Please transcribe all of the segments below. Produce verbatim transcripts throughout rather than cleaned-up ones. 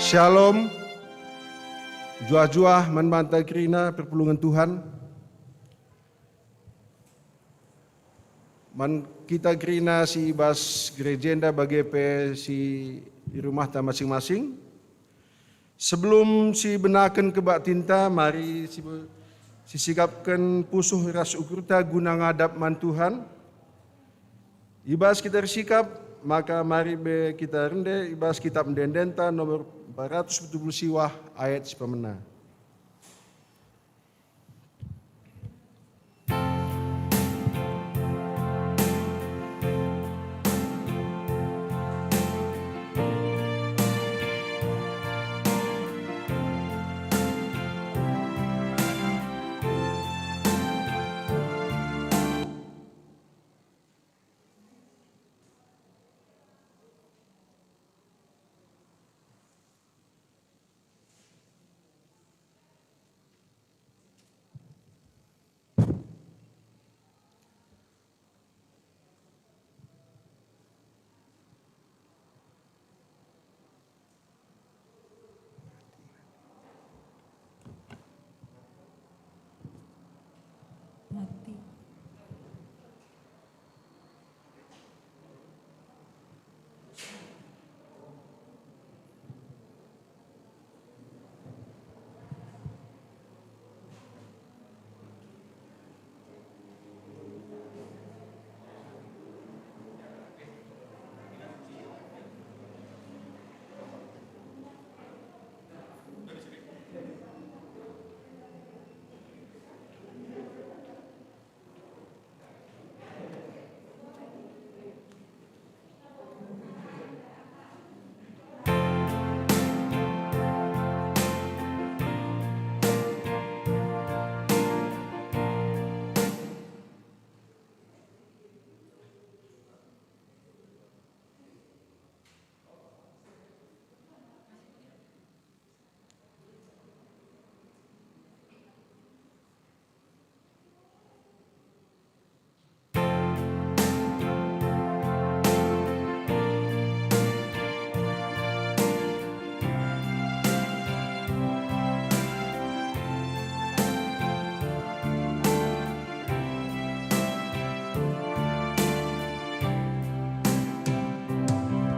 Shalom. Juah-juah man banta kerina perpulungen Tuhan. Man kita kerina si i bas gereja enda bage pe si i rumahta masing-masing. Sebelum sibenaken kebaktinta, mari si, sisikapken pusuh ras ukurta guna ngadap man Tuhan. I bas kita ersikap, maka mari be kita rende i bas Kitap Ende-endenta nomor empat ratus pitu puluh siwah ayat si pemena. Mati.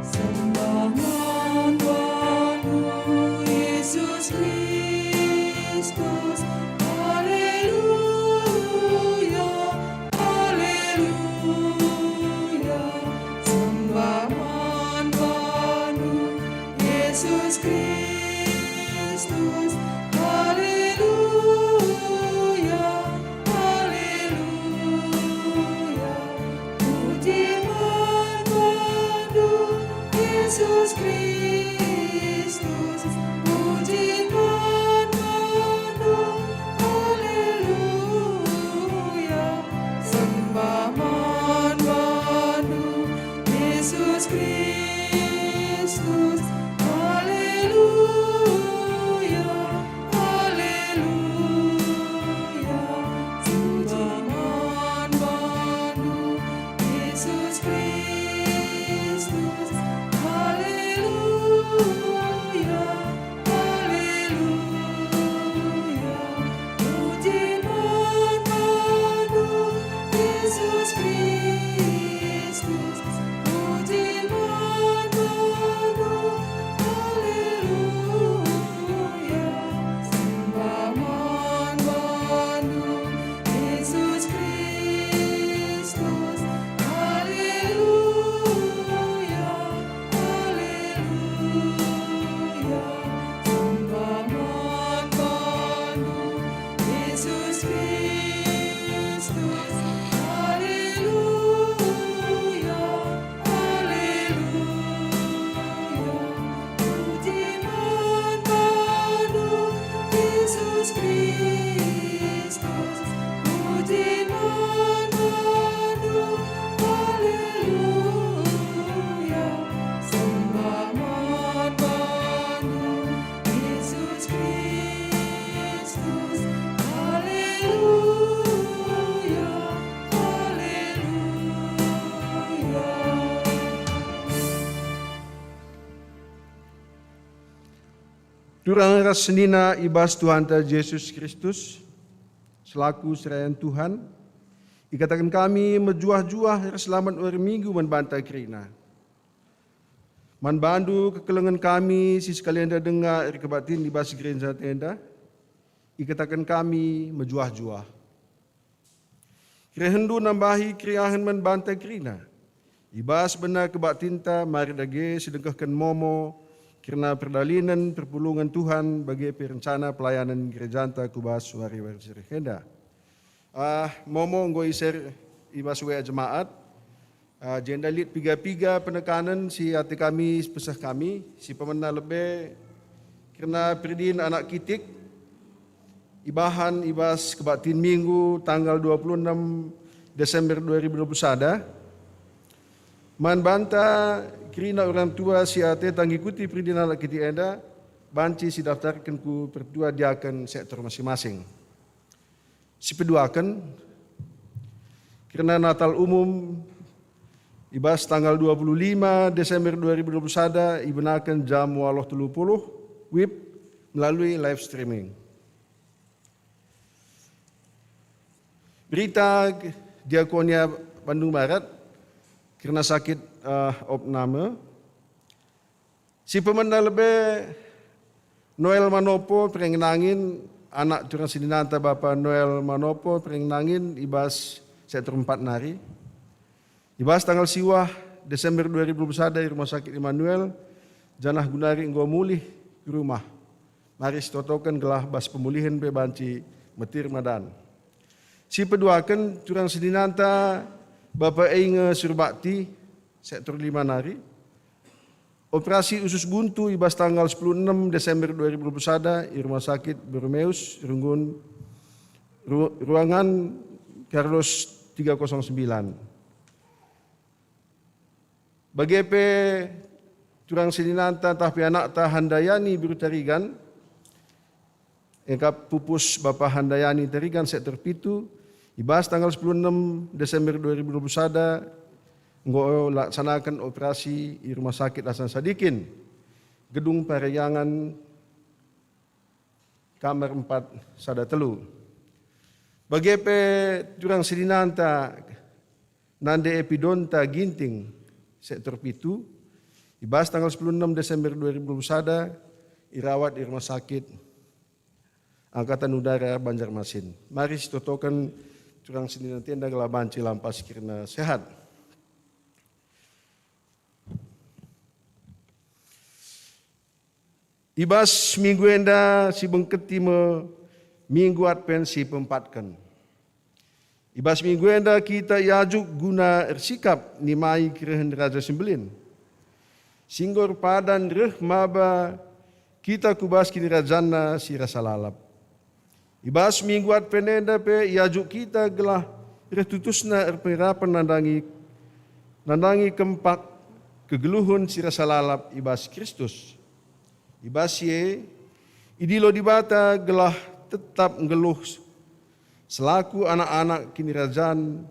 Sembah man bandu, Yesus Kristus. Haleluya, haleluya. Sembah man bandu, Yesus Kristus. Haleluya, haleluya. Puji man bandu, Yesus Kristus. Puji man bandu, haleluya. Sembah man bandu, Yesus Kristus. Haleluya, haleluya. Sembah man bandu, Yesus Kristus. Haleluya, Turang ras senina i bas Tuhanta Jesus Kristus, selaku serayan Tuhan, ikataken kami mejuah-juah ras selamat wari Minggu man banta kerina. Man bandu kekelengen kami si sekalenda denga erkebaktin i bas gereja enda, ikataken kami mejuah-juah. Kerehenndu nambahi keriahen man banta kerina. I bas bena kebaktinta mari dage sidengkehken momo kerna perdalinen perpulungen Tuhan bage pe rencana pelayanen gerejanta ku bas wari-wari si reh enda. Ah, momo enggo iser i bas W A jemaat. Ah, jenda lit piga-piga penekanen si ate kami peseh kami, si pemena lebe kerna peridin anak kitik, ibahan i bas kebaktin Minggu tanggal dua puluh enam Desember dua ribu dua puluh sada. Man banta kerina orang tua si ateta ngikuti peridin anak kitik enda, banci sidaftarken ku pertua diaken sektor masing-masing. Sipeduaken, kerna Natal umum, i bas tanggal dua puluh lima Desember dua ribu dua puluh sada ibenaken jam waluh telu puluh W I B melalui live streaming. Berita Diakonia Bandung Barat kerna sakit, eh, opname. Si pemena lebe Noel Manopo Perengenangin, anak turang seninanta Bapa Noel Manopo Perengenangin i bas sektor empat nari. I bas tanggal siwah Desember dua ribu dua puluh sada i Rumah Sakit Immanuel, janah genduari enggo mulih ku rumah. Mari sitotoken gelah bas pemulihen pe banci metir madan. Si peduaken turang seninanta Bapa Einge Surbakti, sektor lima nari. Operasi usus buntu i bas tanggal sepuluh enam Desember dua ribu dua puluh sada i Rumah Sakit Borromeus, Runggun, ru-, ruangan Carlos tiga kosong sembilan. Bage pe turang seninanta ntah pe anakta Handayani Beru Tarigan, engkap pupus Bapa Handayani Tarigan sektor pitu, i bas tanggal sepuluh enam Desember dua ribu dua puluh sada, enggo laksanaken operasi i Rumah Sakit Hasan Sadikin, Gedung Pariangan, kamar empat sada telu. Bage pe turang seninanta Nande Epidonta Ginting, sektor pitu, i bas tanggal sepuluh enam Desember dua ribu dua puluh sada, irawat i Rumah Sakit Angkatan Udara Banjarmasin. Mari sitotoken turang seninanta enda gelah banci lampas kerina sehat. I bas minggu enda sibengketi me Minggu Advent si peempatken. I bas minggu enda kita iajuk guna ersikap nimai kerehen Raja si Mbelin, si enggo erpadan reh maba kita ku bas kinirajanNa si rasa lalap. I bas minggu Advent enda pe iajuk kita gelah reh tutusna erpengarapen nandangi, nandangi kempak kegeluhen si rasa lalap i bas Kristus. I bas si e, idilo Dibata gelah tetap nggeluh selaku anak-anak Kinirajan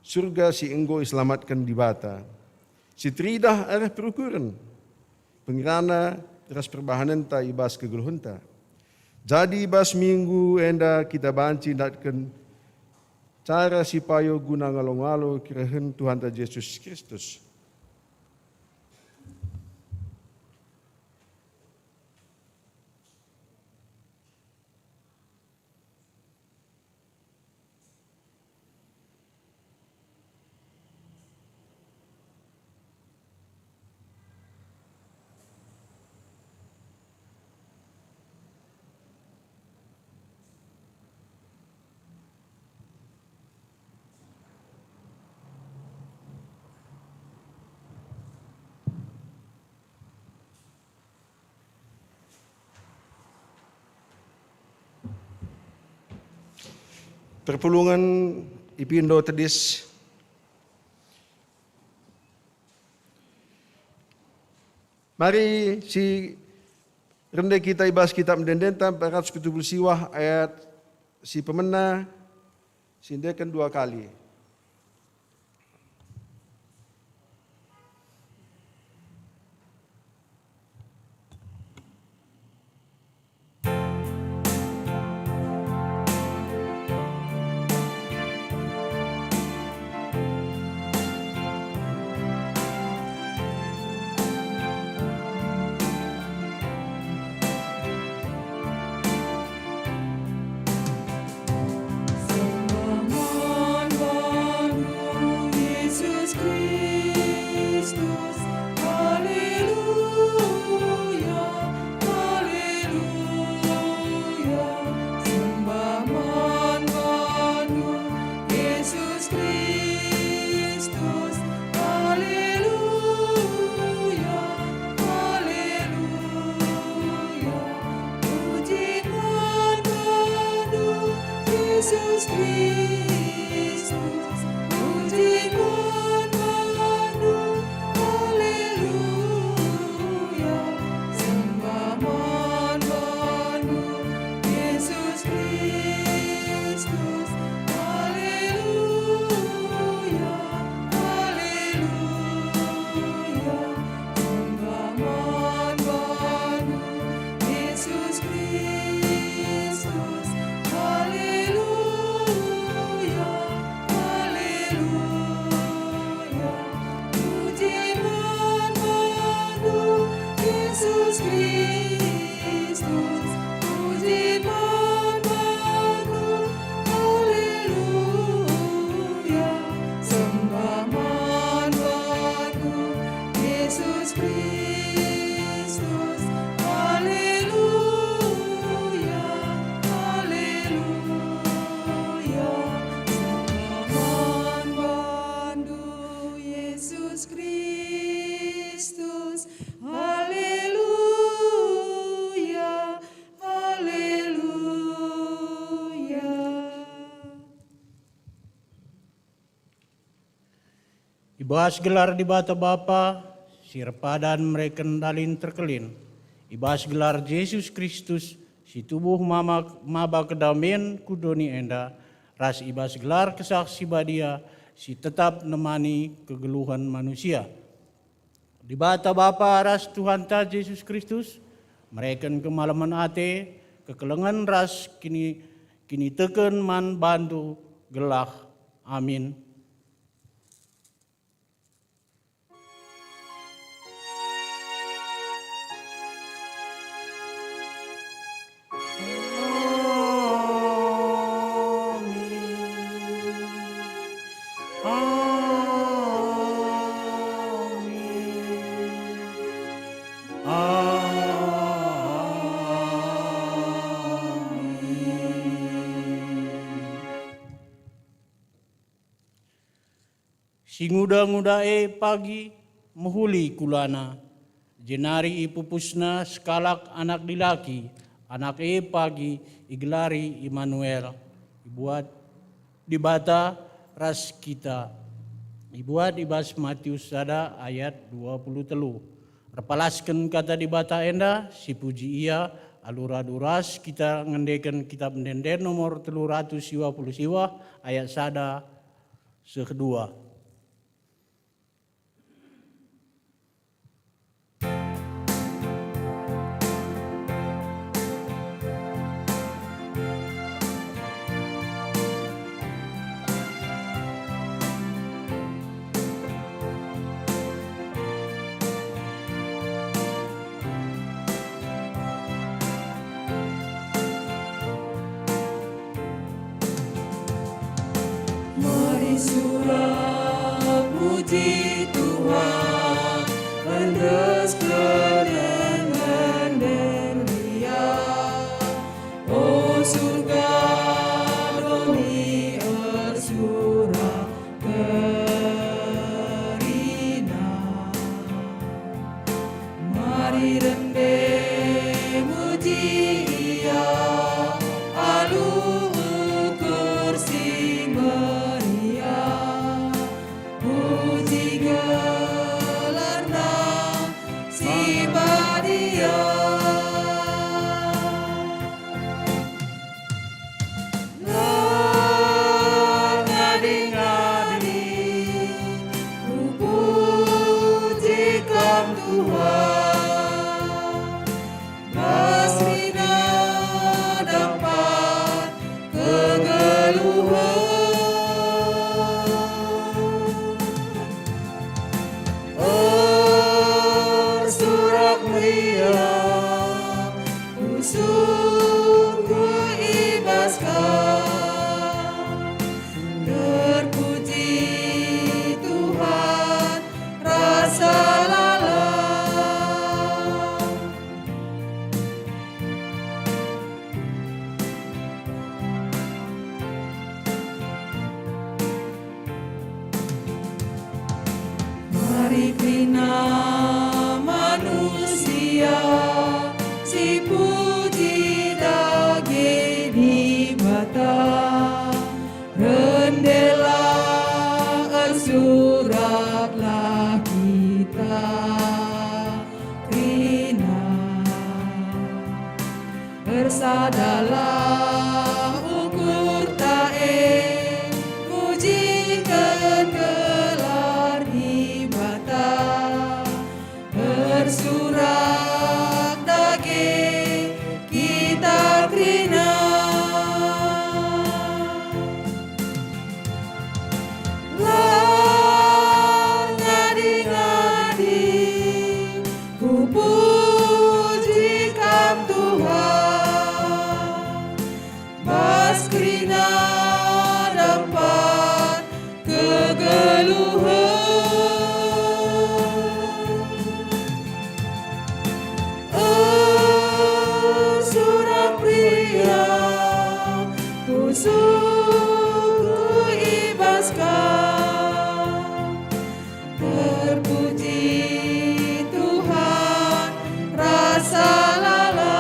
Surga si enggo iselamatken Dibata, si teridah arah perukuren, pengerana ras perbahanenta i bas kegeluhenta. Jadi i bas minggu enda kita banci ndatken cara si payo guna ngalo-ngalo kerehen Tuhanta Jesus Kristus. Perpulungen ipindo tedis. Mari si rende kita i bas Kitab Ende-endenta empat ratus pitu puluh siwah ayat si pemena, si endeken dua kali. Bas gelar Dibata Bapa, si erpadan mereken dalin terkelin, i bas gelar Jesus Kristus, si tubuh mama-, maba kedamen ku doni enda, ras i bas gelar Kesah Si Badia, si tetap nemani kegeluhen manusia. Dibata Bapa ras Tuhanta Jesus Kristus, mereken kemalemen ate, kekelengen ras kini-, kiniteken man bandu gelah. Amin. Si nguda-nguda e pagi mehuli kulana, jenari ipupusna sekalak anak dilaki, anak e pagi igelari Immanuel, ibuat Dibata ras kita, ibuat i bas Matius sada ayat dua puluh telu. Erpalasken kata Dibata enda, sipuji Ia, alu radu ras kita ngendeken Kitap Ende-enden nomor telu ratus siwa puluh siwa ayat sada seh dua. Mari surah puji Tuhan, endesken enden-enden Ia. O surga, doni ersurah kerina. Mari rende muji Ia alu ukur si meriah. Puji gelarNa si badia. Ngadi-ngadi kupuji Kam, Tuhan, bas kerina dapat kegeluhen. Ersurak meriah, kusungkun i bas Kam. Terpuji Tuhan, rasa lalap. Mari kerina manusia si puji dage Dibata, rendelah ersuraklah kita kerina. Ersadalah ukurta e, mujiken gelar Dibata. Ersurak dage kita kerina. La ngadi-ngadi kupuji Kam, Tuhan, bas kerina dapat kegeluhen. Ersurak meriah, kusungkun i bas Kam. Terpuji Tuhan, rasa lalap.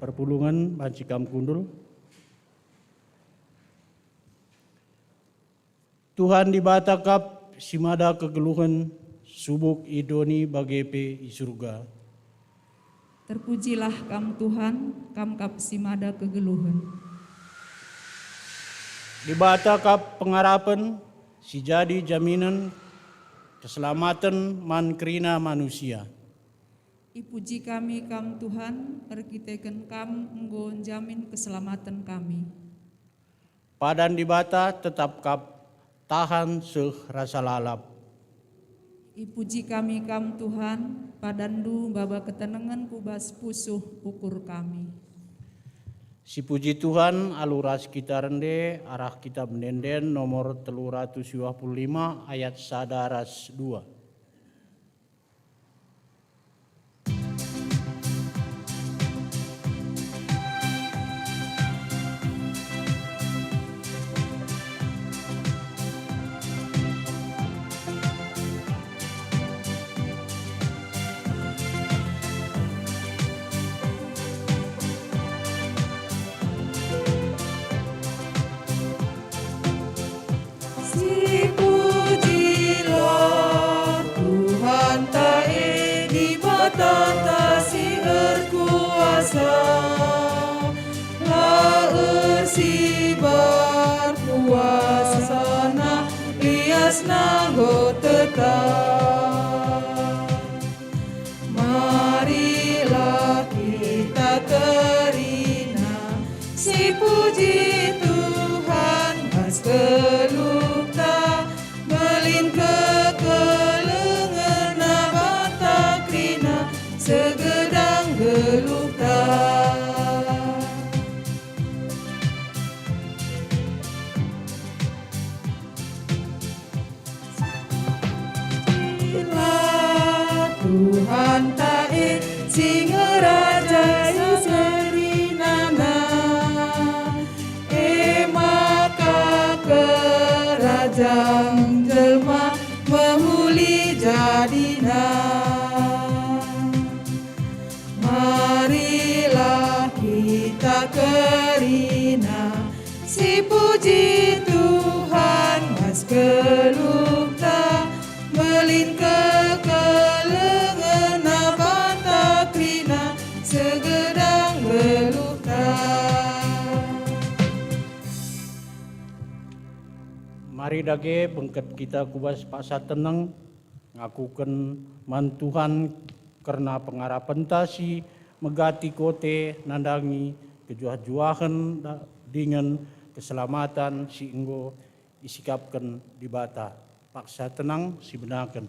Perpulungen banci kam kundul. Tuhan Dibata kap si mada kegeluhen, subuk i doni bage pe i Surga. Terpujilah Kam, Tuhan, Kam kap si mada kegeluhen. Dibata kap pengarapen si jadi jaminen keselamaten man kerina manusia. Ipuji kami Kam, Tuhan, erkiteken Kam enggo njamin keselamaten kami. Padan Dibata tetap kap tahan seh rasa lalap. Ipuji kami Kam, Tuhan, padanNdu maba ketenengen ku bas pusuh ukur kami. Sipuji Tuhan alu ras kita rende arah Kitab Ende-enden nomor telu ratus dua puluh lima ayat sada ras dua. Sipujilah Tuhanta e, Dibatanta si erkuasa. La ersibar kuasaNa, liasNa enggo tetap. Marilah kita kerina, sipuji Tuhan bas geluhta, mbelin kekelengenNa banta kerina segedang geluhta. Ilah Tuhanta e si ngerajai serinana, e maka kerajan jelma mehuli jadina. Marilah kita kerina, sipuji Tuhan bas geluhta, mbelin kekelengenNa banta kerina segedang geluhta. Mari dage bengket kita ku bas paksa teneng, ngakuken man Tuhan kerna pengarapenta si megati kote nandangi kejuah-juahen da-, dingen keselamatan si enggo isikapken Dibata. Paksa tenang sibenaken.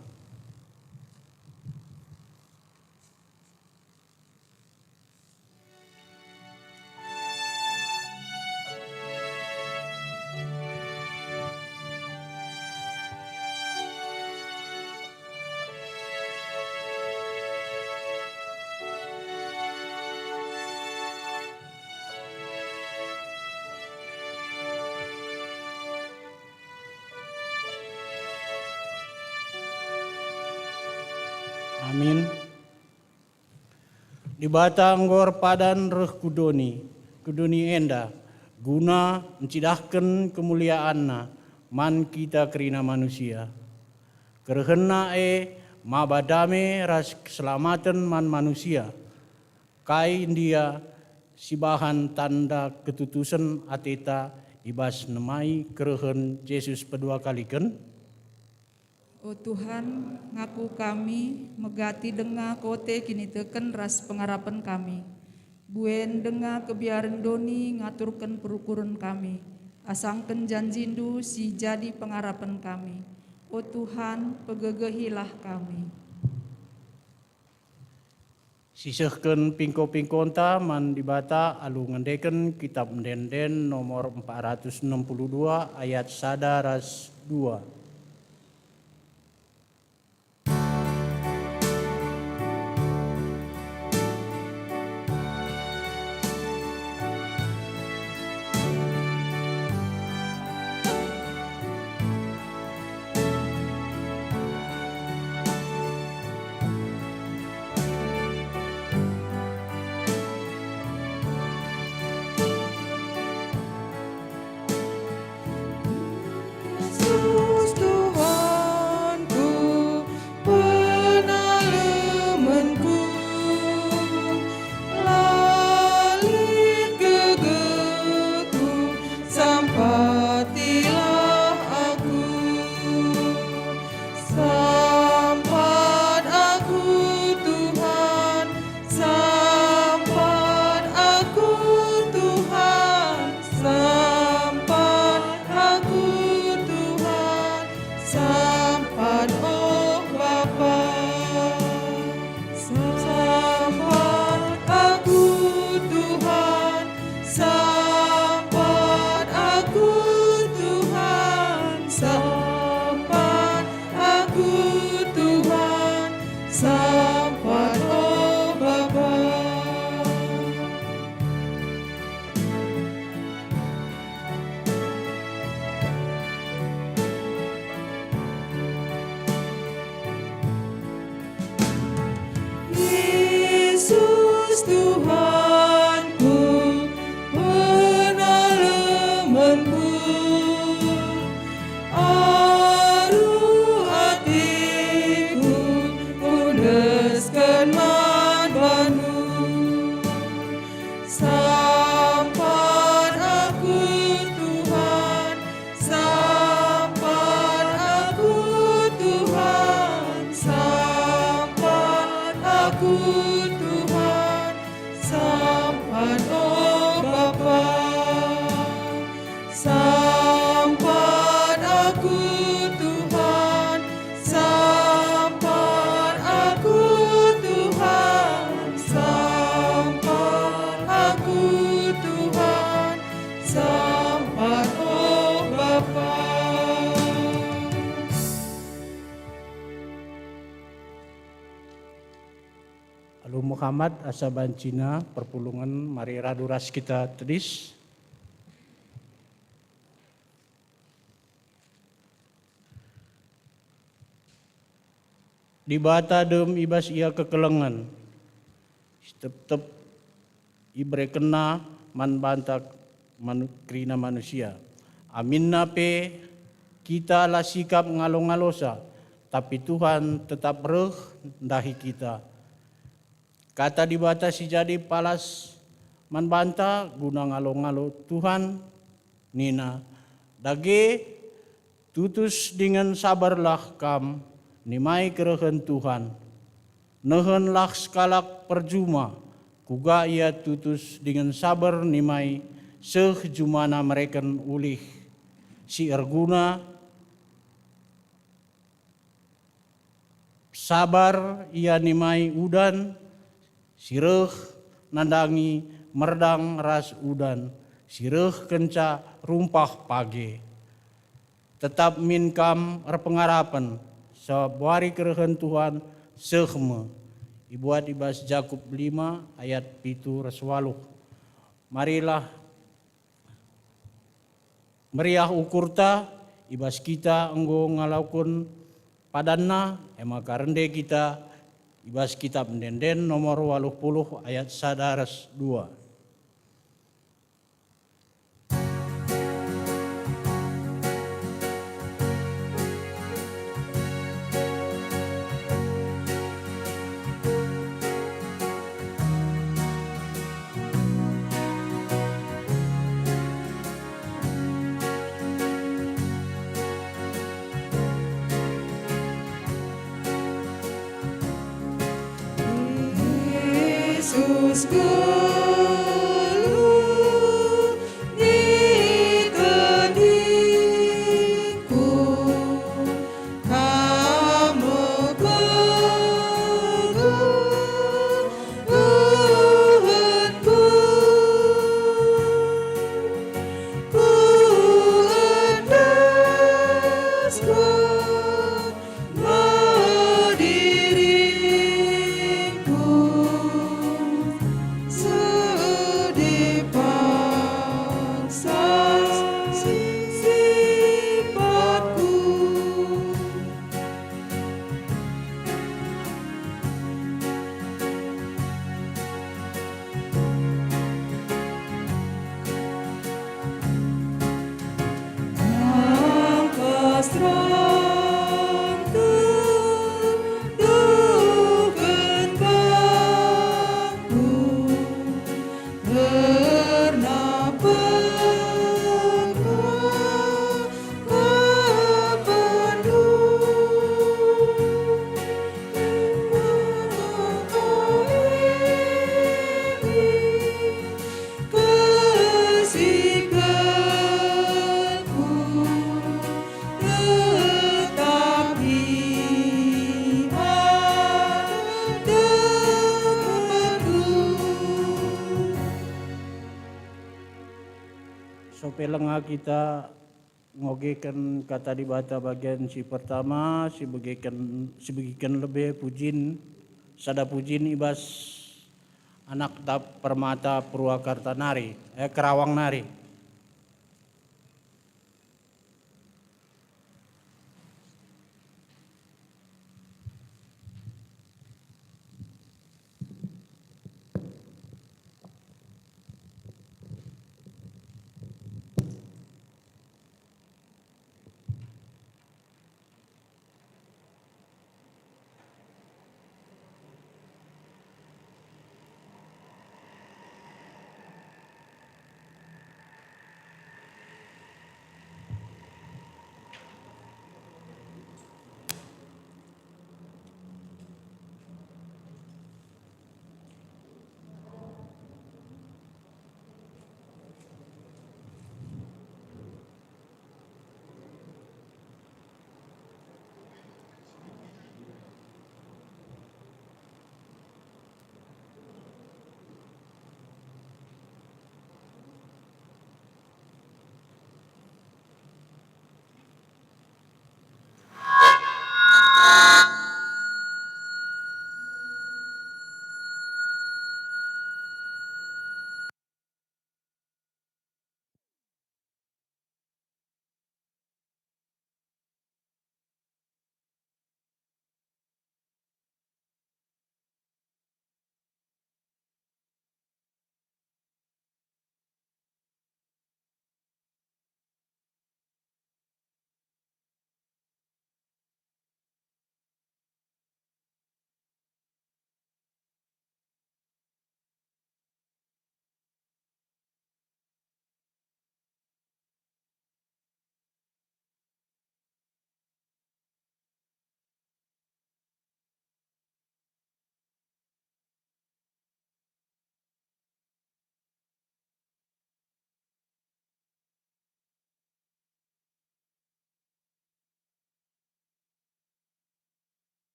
Amin. Dibata enggo erpadan reh ku doni, ku doni enda, guna ncidahken kemuliaanNa man kita kerina manusia. KerehenNa e maba dame ras keselamaten man manusia. Kai ndia sibahan tanda ketutusen ateta i bas nemai kerehen Jesus peduakaliken? O Tuhan, ngaku kami, megati denga kote kiniteken ras pengarapen kami. Buen denga kebiaren doni ngaturken perukuren kami, asangken janjiNdu si jadi pengarapen kami. O Tuhan, pegegehilah kami. Sisehken pingko-pingkonta man Dibata alu ngendeken Kitab Ende-enden nomor empat ratus enam puluh dua ayat sada ras dua. Tuhan, sampat, o Bapa. Yesus Tuhanku, penalemenku, aru ateku, kuendesken man bandu. Sampat aku, Tuhan, sampat aku, Tuhan, sampat aku, Tuhan, sampat, o Bapa. Sampat aku, Tuhan, sampat aku, Tuhan, sampat aku, Tuhan, sampat, o Bapa. Alu Muhammad asa bancina perpulungen, mari radu ras kita tedis. Dibata dem i bas Ia kekelengen, si tep-tep iberekenNa man banta manu-, kerina manusia. Aminna pe kita la sikap ngalo-ngalosa, tapi Tuhan tetap reh ndahi kita. Kata Dibata si jadi palas man banta guna ngalo-ngalo Tuhan, nina, "Dage tutus dingen sabarlah kam nimai kerehen Tuhan. Nehenlah sekalak perjuma, kuga ia tutus dingen sabar nimai seh jumana mereken ulih si erguna." Sabar ia nimai udan si reh nandangi merdang ras udan si reh kenca rumpah page. Tetap min kam erpengarapen, sabari kerehen Tuhan seh me. Ibuat i bas Jakup lima ayat pitu ras waluh. Marilah meriah ukurta, i bas kita enggo ngalaken padanna, e maka rende kita i bas Kitap Ende-enden nomor waluh puluh ayat sada ras dua. Jesus, nggeluh ni tendingku, Kam me kegeluhenku. Kuendesken me diringku, seh dipaksa sipatku. Langkah terang tentuken bangku, kerna penggeluh Sope lenga kita ngogeken Kata Dibata bagian si pertama, si begiken, si begiken lebe pujin, sada pujin i bas Anakta Permata Purwakarta nari, eh, Kerawang nari.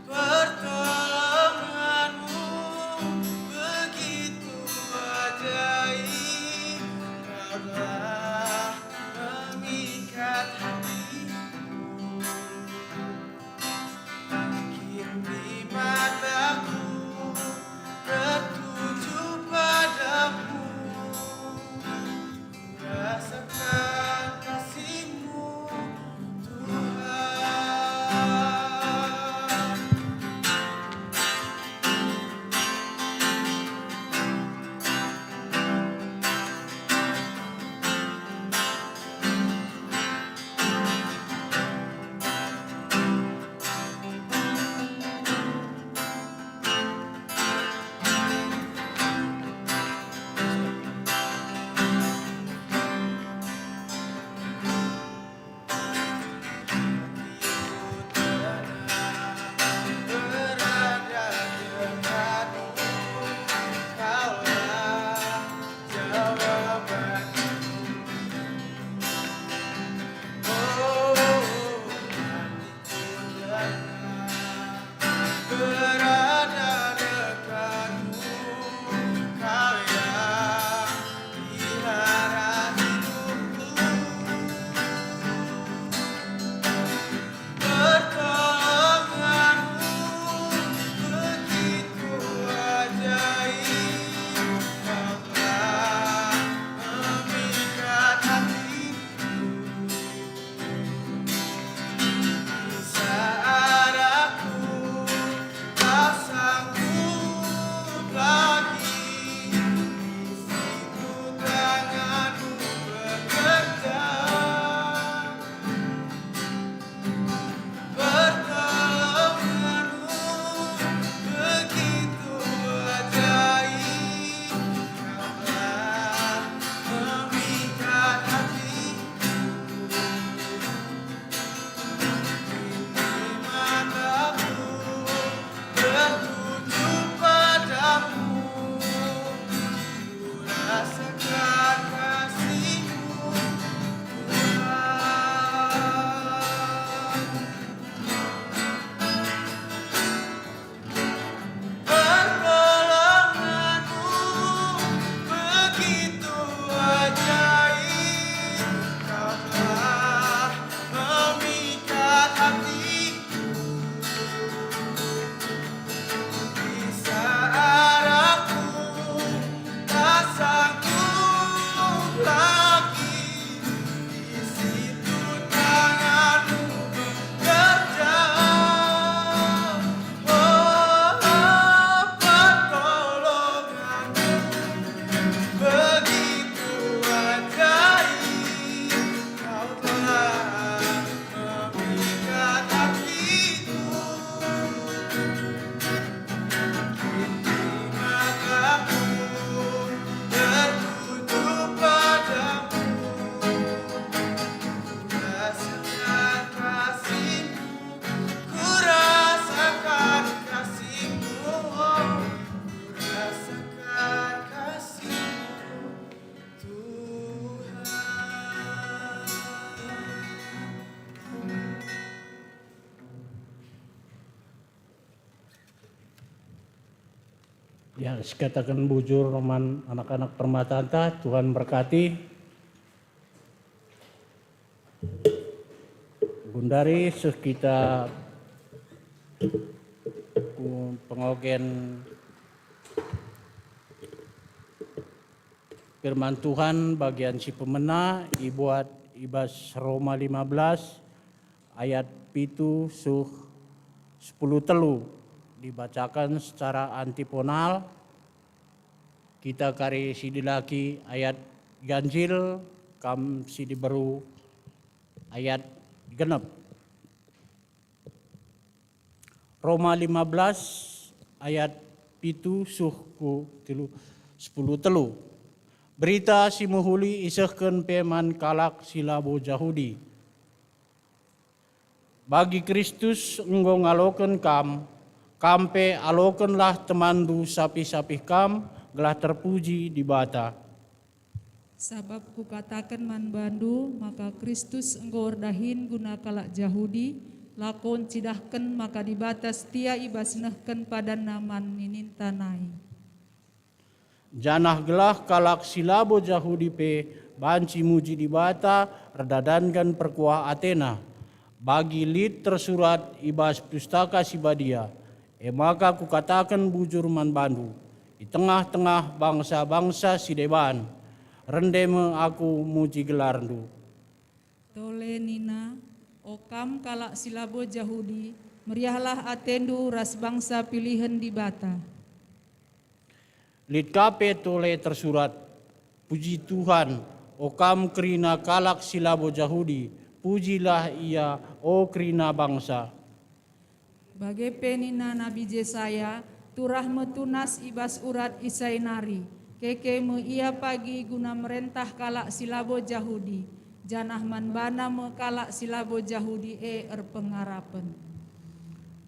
Pertolonganmu begitu ajaib, Kau telah memikat hatiku. Kini mataku tertuju padamu. Rasakan kasih-Mu, Tuhan. Ya, sikataken bujur man anak-anak permatanta, Tuhan berkati. Gundari seh kita ku pengogen Firman Tuhan bagian si pemena ibuat i bas Roma lima belas ayat pitu seh sepuluh telu, dibacaken secara antifonal. Kita kari si dilaki ayat ganjil, kam si diberu ayat genep. Roma lima belas ayat pitu seh ku telu, sepuluh telu. Berita si mehuli isehken pe man kalak si labo Jahudi. Bagi Kristus enggo ngaloken kam, kam pe alokenlah temanndu sapih-sapih kam, gelah terpuji Dibata. Sabap kukataken man bandu maka Kristus enggo erdahin guna kalak Jahudi, lako ncidahken maka Dibata setia i bas nehken padanNa man nininta nai. Janah gelah kalak si labo Jahudi pe banci muji Dibata erdadanken perkuah atena, bagi lit tersurat i bas Pustaka Si Badia, e maka kukataken bujur man bandu, i tengah-tengah bangsa-bangsa si deban, rende me aku muji gelarndu. Tole nina, O kam kalak si labo Jahudi, meriahlah atendu ras bangsa pilihen Dibata. Lit ka pe tole tersurat, "Puji Tuhan, o kam kerina kalak si labo Jahudi, pujilah Ia, o kerina bangsa." Bage pe nina Nabi Jesaya, "Turah me tunas i bas urat Isai nari, keke me ia pagi guna merentah kalak si labo Jahudi, janah man bana me kalak si labo Jahudi e erpengarapen."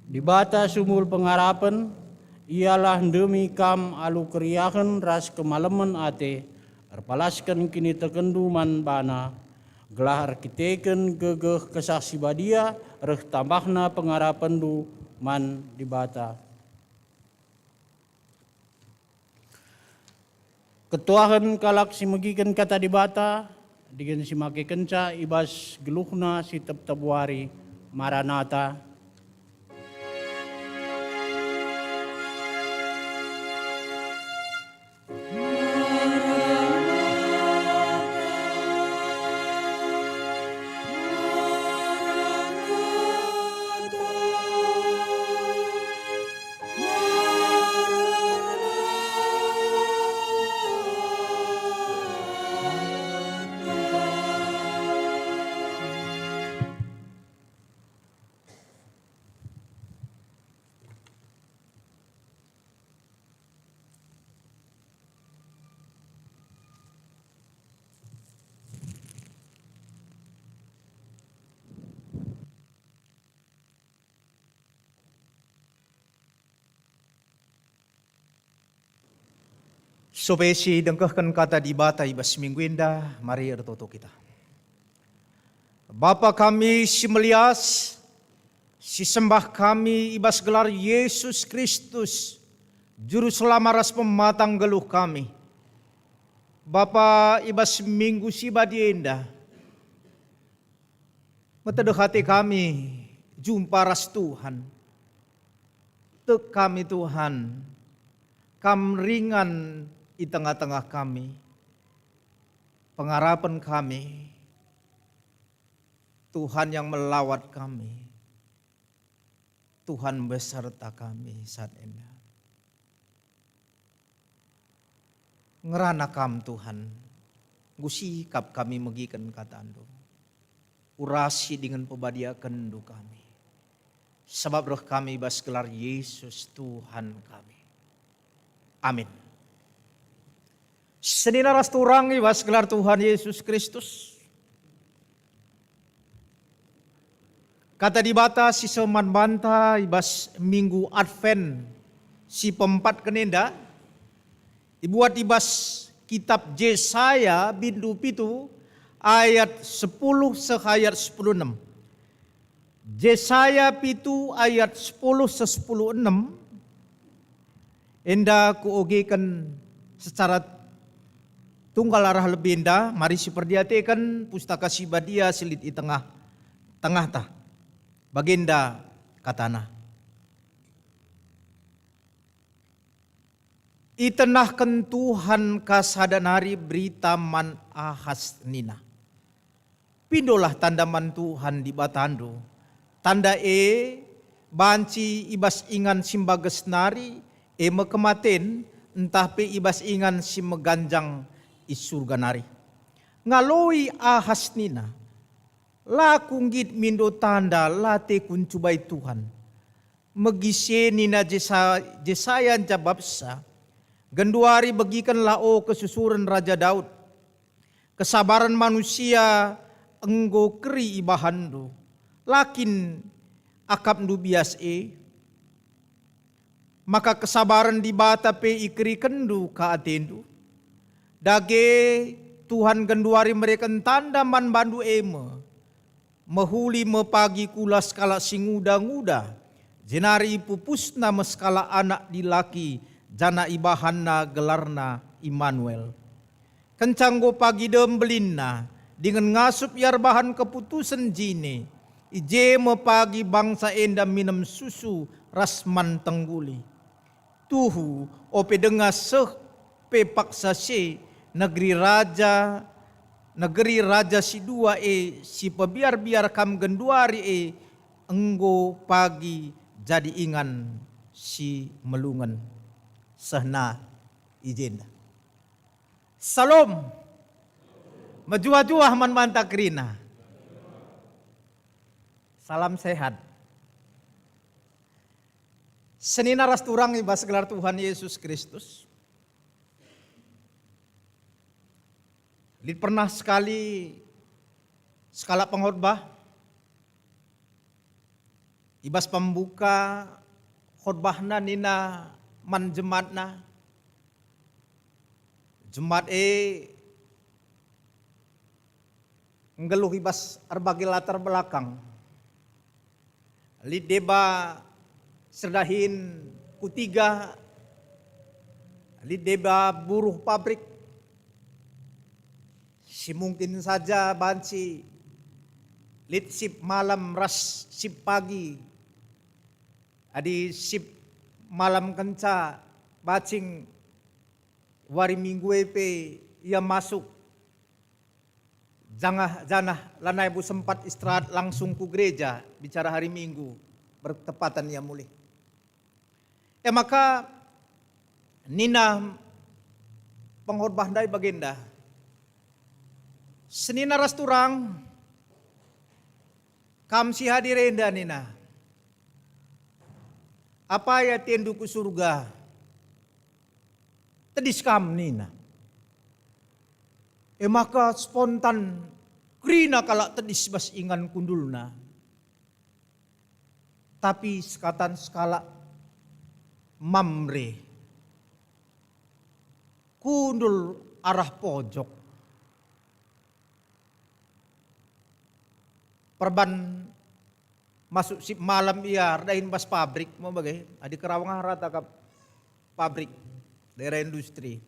Dibata sumul pengarapen, Ialah ndemi kam alu keriahen ras kemalemen ate, erpalasken kinitekenndu man baNa, gelah erkiteken gegeh Kesah Si Badia reh tambahna pengarapenndu man Dibata. Ketuahen kalak si megiken Kata Dibata, dingen si makekenca i bas geluhna si tep-tep wari, Maranata. Sope si dengkehken Kata Dibata i bas minggu enda, mari ertoto kita. Bapa kami si melias, si sembah kami i bas gelar Yesus Kristus, Juru Selama ras Pematang geluh kami. Bapa, i bas minggu si badia enda, metedeh ate kami jumpa ras Tuhan. Tek kami, Tuhan, Kam ringan i tengah-tengah kami. Pengarapen kami, Tuhan yang melawat kami, Tuhan beserta kami saat enda. Ngerana Kam, Tuhan, enggo sikap kami megiken KataNdu. Urasi dingen pebadiakenndu kami, sabap reh kami i bas gelar Yesus Tuhan kami. Amin. Senina ras turang i bas gelar Tuhan Yesus Kristus. Kata Dibata si seh man banta i bas Minggu Advent si peempatken enda, ibuat i bas kitab Jesaya bindu pitu ayat sepuluh seh ayat sepuluh enem. Jesaya pitu ayat sepuluh seh sepuluh enem, Enda kuogeken secara tunggal arah lebe enda, mari siperdiateken Pustaka Si Badia si lit i tengah-tengahta. Bagenda katana, "Itenahken Tuhan ka sada nari berita man Ahas nina, 'Pindolah tanda man Tuhan Dibatandu. Tanda e banci i bas ingan si mbages nari, e me kematen, ntah pe i bas ingan si meganjang i Surga nari.'" Ngaloi Ahas nina, "La ku nggit mindo tanda, la teku ncubai Tuhan." Megise nina Jesa-, Jesaya njabapsa, "Genduari begikenlah, o kesusuren Raja Daud. Kesabaren manusia enggo keri ibahanndu, la kin akapndu bias e? Maka kesabaren Dibata pe ikerikenndu ka atendu. Dage Tuhan genduari mereken tanda man bandu e me, mehuli me pagi kula sekalak si nguda-nguda, jenari ipupusna me sekalak anak dilaki, janah ibahanna gelarna Immanuel." Kenca enggo pagi dem belinna, dingen ngasup ia erbahan keputusen jine, i je me pagi bangsa enda minem susu ras man tengguli. Tuhu, ope denga seh pe paksa si, negeri raja, negeri raja si dua e si pebiar-biar kam genduari e enggo pagi jadi ingan si melungen. Sehna i jenda. Salom. Mejuah-juah man banta kerina. Salam sehat. Senina ras turang i bas gelar Tuhan Yesus Kristus. Lit pernah sekali sekalak pengkhotbah i bas pembuka khotbahna nina man jemaatna, jemaat e nggeluh i bas erbage latar belakang. Lit deba serdahin kutiga, lit deba buruh pabrik, si mungkin saja banci lit sip malam ras sip pagi. Adi sip malam kenca bacing wari Minggu e pe ia masuk jangah, janah lanai bu sempat istirahat, langsung ku gereja bicara hari Minggu, bertepatan ia mulih. E maka nina pengkhotbah ndai bagenda, "Senina ras turang, kam si hadir enda," nina, "apai atendu ku Surga? Tedis kam," nina. E maka spontan kerina kalak tedis bas ingan kundulna. Tapi sekatan sekalak Mamre, kundul arah pojok. Perban masuk sip malam ia erdahin bas pabrik, me bage, adi Kerawang ah rata kap pabrik, daerah industri.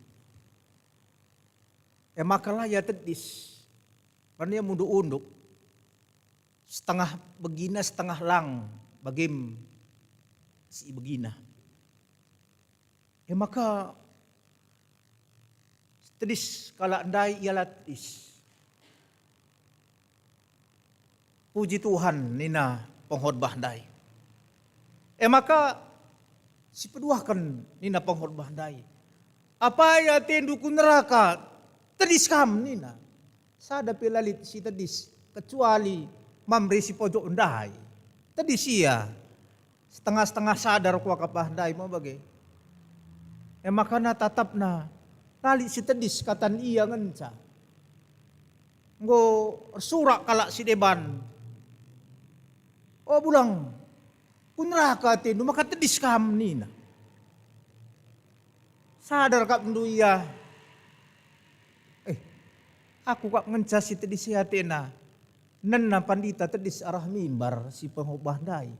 E maka la ia tedis, karna ia munduk-unduk, setengah begina, setengah lang, bagem si ibegina. E maka tedis kalak ndai, ia la tedis. "Puji Tuhan," nina pengkhotbah ndai. E maka sipeduahken nina pengkhotbah ndai, "Apai atendu ku neraka? Tedis kam," nina. Sada pe la lit si tedis kecuali Mamre si pojok ndai. Tedis ia. Setengah-setengah sadar kuakap ah ndai me bage. E maka na tatapna, la lit si tedis katan ia ngenca. Enggo ersurak kalak si deban, "O bulang, ku neraka atendu maka tedis kam," nina. Sadar kap ndu ia, "Eh, aku kap ngenca si tedis i atena." Nena pandita tedis arah mimbar si pengkhotbah ndai.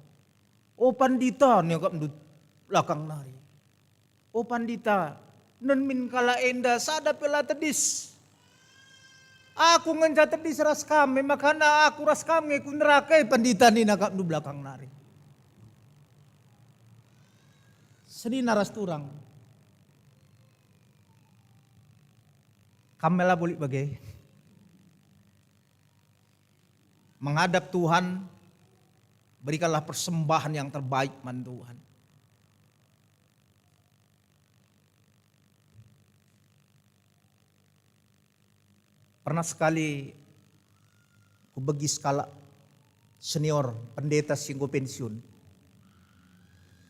"O pandita," nina kap ndu lakang nari. "O Pandita, nen min kalak enda sada pe la tedis. Aku ngenca tedis ras kam, e makana aku ras kam nge ku neraka e, Pandita," nina akapndu belakang nari. Senina ras turang. Kam me la bolik bage. Menghadap Tuhan, berikanlah persembahan yang terbaik man Tuhan. Pernah sekali kubegi sekalak senior pendeta si enggo pensiun.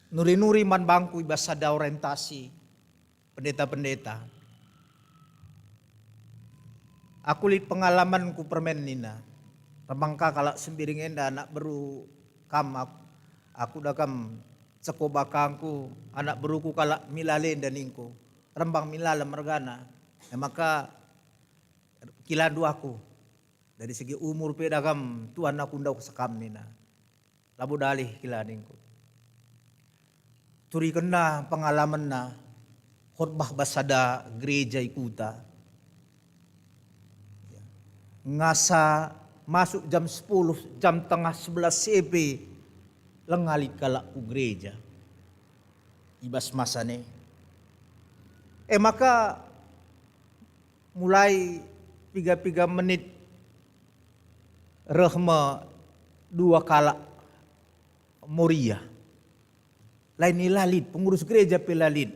Nuri-nuri man bangku i bas sada orientasi pendeta-pendeta. "Aku lit pengalamanku permen," nina. "Rembang ka kalak Sembiring enda, anak beru kam, aku, aku da kam ceko bakangku, anak beruku kalak Milale enda," ningku. "Rembang Milale mergana. E maka kilandu aku. Dari segi umur pe da kam tuan aku ndauh sekam," nina. "Labo dalih kila," ningku. Turikenna pengalamenna khotbah bas sada gereja i kuta. Ngasa masuk jam sepuluh, jam tengah sebelas sepe, langa lit kalak ku gereja i bas masa ne. E maka mulai piga-piga menit reh me dua kalak Moria. Lain i la lit, pengurus gereja pe la lit.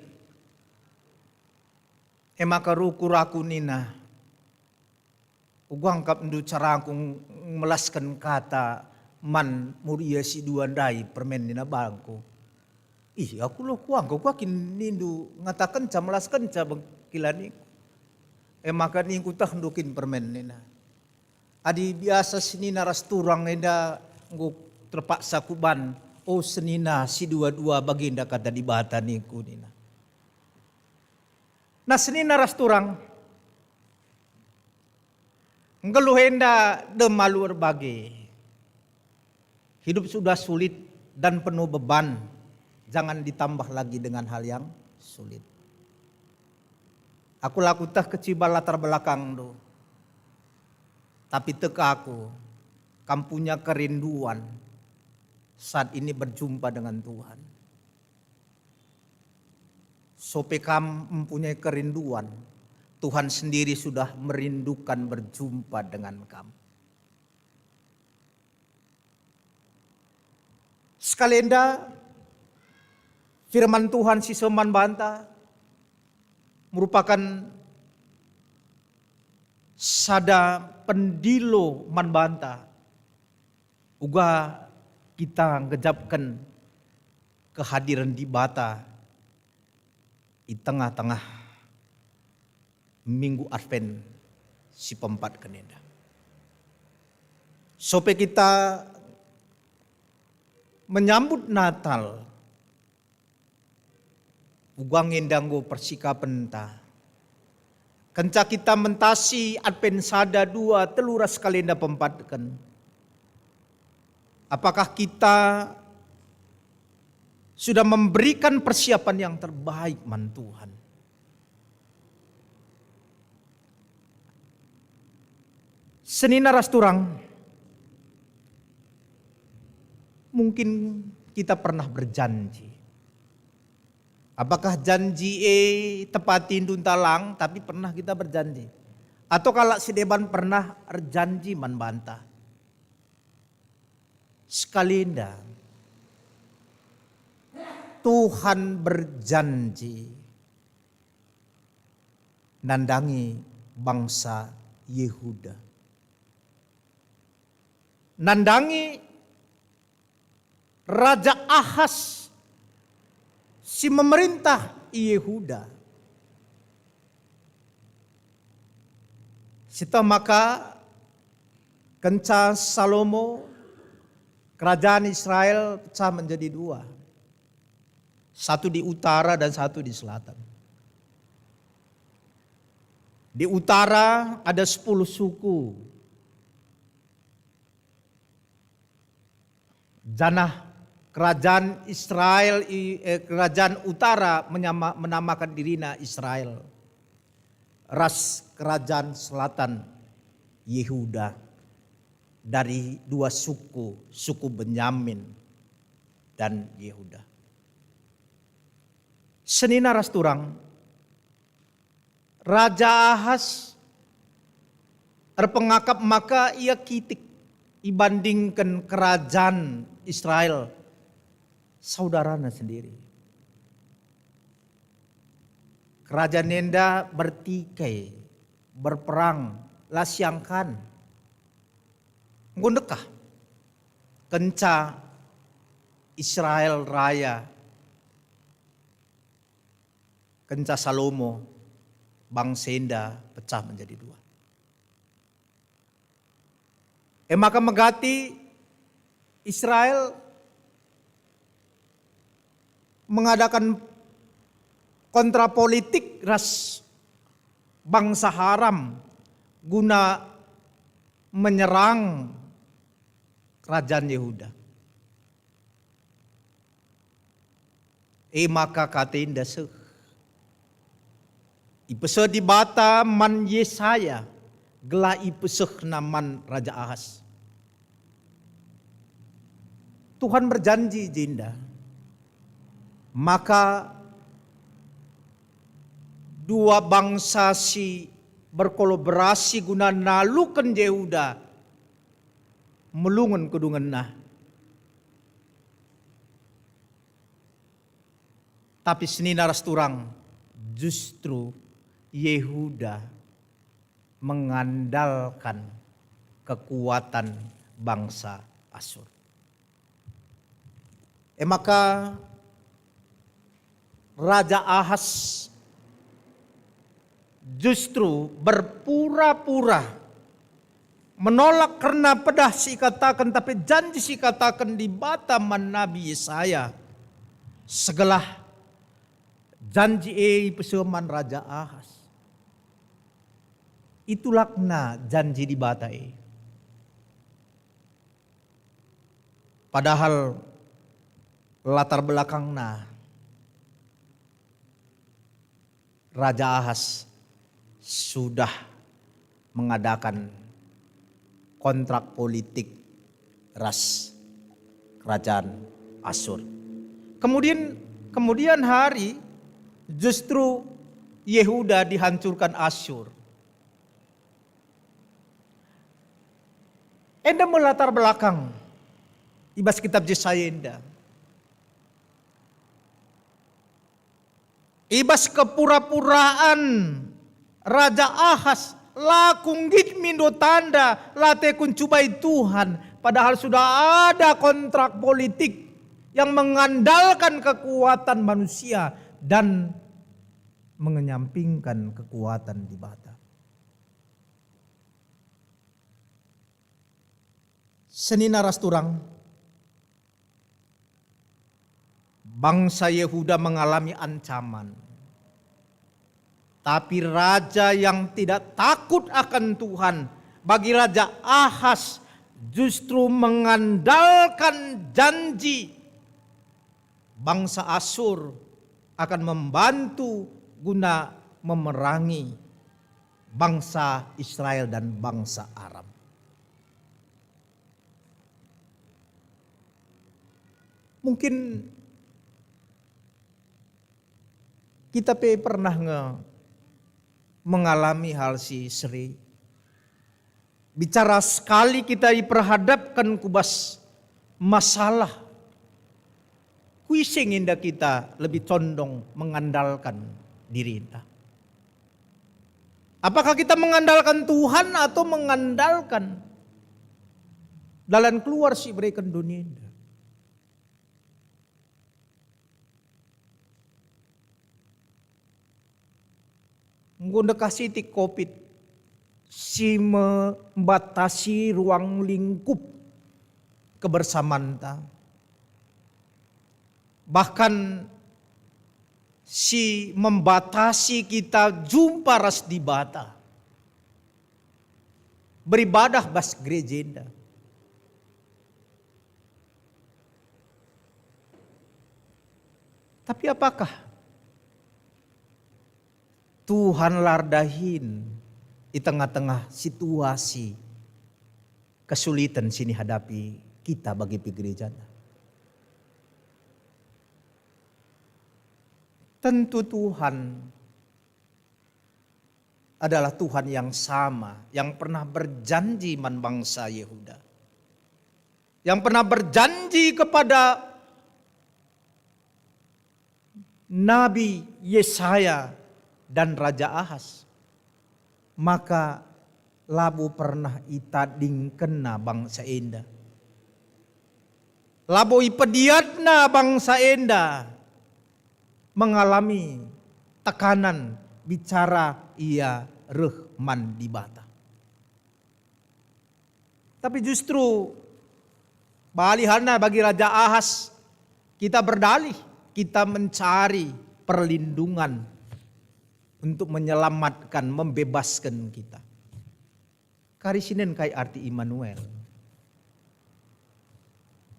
E maka rukur aku nina, "Uga akapndu carangku ng-, melasken kata man Moria si dua ndai permen," nina bangku. "Ih, aku lo kuangka, kuga kin nindu ngatakenca, melaskenca bengkilan ningku?" E maka ningku, "Tehndu kin permen," nina. "Adi biasa senina ras turang enda enggo terpaksa kuban, o senina si dua-dua bagenda kata Dibata," ningku nina. Nah, senina ras turang, nggeluh enda dem alu erbage. Hidup sudah sulit dan penuh beban, jangan ditambah lagi dengan hal yang sulit. Aku la kuteh keciba latar belakangndu, tapi tek aku, kam punya kerinduan saat ini berjumpa dengan Tuhan. Sope kam mempunyai kerinduan, Tuhan sendiri sudah merindukan berjumpa dengan kam. Sekalenda, firman Tuhan si seh man banta merupakan sada pendilo man banta, uga kita nggejapken kehadiren Dibata i tengah-tengah Minggu Advent si peempatken enda. Sope kita menyambut Natal, uga nge enda enggo persikapenta. Kenca kita mentasi Advent sada, dua, telu ras kalenda peempatken, apakah kita sudah memberikan persiapan yang terbaik man Tuhan? Senina ras turang, mungkin kita pernah berjanji. Apakah janji e tepatindu ntah lang, tapi pernah kita berjanji? Atau kalak si deban pernah erjanji man banta? Sekalenda Tuhan berjanji nandangi bangsa Yehuda. Nandangi Raja Ahas si memerintah i Yehuda. Siteh maka kenca Salomo, kerajaan Israel pecah menjadi dua. Satu di utara dan satu di selatan. Di utara ada sepuluh suku. Janah Kerajaan Israel i, eh, kerajaan utara menyama-, menamakan dirina Israel, ras kerajaan selatan Yehuda, dari dua suku, suku Benyamin dan Yehuda. Senina ras turang, Raja Ahas erpengakap maka ia kitik ibandingken kerajaan Israel, saudarana sendiri. Kerajaan enda bertikai, berperang, la siangkan. Enggo ndekah kenca Israel raya, kenca Salomo, bangsa enda pecah menjadi dua. E maka megati Israel mengadakan kontra politik ras bangsa Aram guna menyerang kerajaan Yehuda. E maka kata enda seh. Ipeseh Dibata man Yesaya, gelah ipesehna man Raja Ahas. Tuhan berjanji jenda, maka dua bangsa si berkolaborasi guna naluken Jehuda melungen kedungenna. Tapi senina ras turang, justru Yehuda mengandalkan kekuatan bangsa Asur. E maka Raja Ahas justru berpura-pura menolak kerna pedah si ikataken, tapi janji si ikataken Dibata man Nabi Yesaya, segelah janji e ipeseh man Raja Ahas. Itulakna janji Dibata e. Padahal latar belakangna Raja Ahas sudah mengadakan kontrak politik ras kerajaan Asur. Kemudian, kemudian hari justru Yehuda dihancurkan Asur. Enda me latar belakang i bas kitab Jesaya enda. I bas kepura-puraan Raja Ahas, la ku nggit mindo tanda, la tekun cubai Tuhan, padahal sudah ada kontrak politik yang mengandalkan kekuatan manusia dan mengenyampingkan kekuatan Dibata. Senina ras turang, bangsa Yehuda mengalami ancaman. Tapi raja yang tidak takut akan Tuhan, bagi Raja Ahas justru mengandalkan janji bangsa Asur akan membantu guna memerangi bangsa Israel dan bangsa Aram. Mungkin kita pe pernah nge mengalami hal si seri. Bicara sekali kita iperhadapken ku bas masalah, ku ise nge enda kita lebih condong mengandalkan dirinta? Apakah kita mengandalkan Tuhan atau mengandalkan dalan keluar si ibereken doni enda? Enggo ndekah sitik covid si membatasi ruang lingkup kebersamanta, bahkan si membatasi kita jumpa ras Dibata, beribadah bas gereja enda. Tapi apakah Tuhan la erdahin i tengah-tengah situasi kesulitan si nihadapi kita bagi pe gerejana? Tentu Tuhan adalah Tuhan yang sama, yang pernah berjanji man bangsa Yehuda, yang pernah berjanji kepada Nabi Yesaya dan Raja Ahas, maka labo pernah itadingkenna bangsa enda. Labo ipediatna bangsa enda mengalami tekanan bicara ia reh man Dibata. Tapi justru bali halna bagi Raja Ahas, kita berdalih, kita mencari perlindungan untuk menyelamatkan, membebaskan kita. Kari sinen kai arti Immanuel?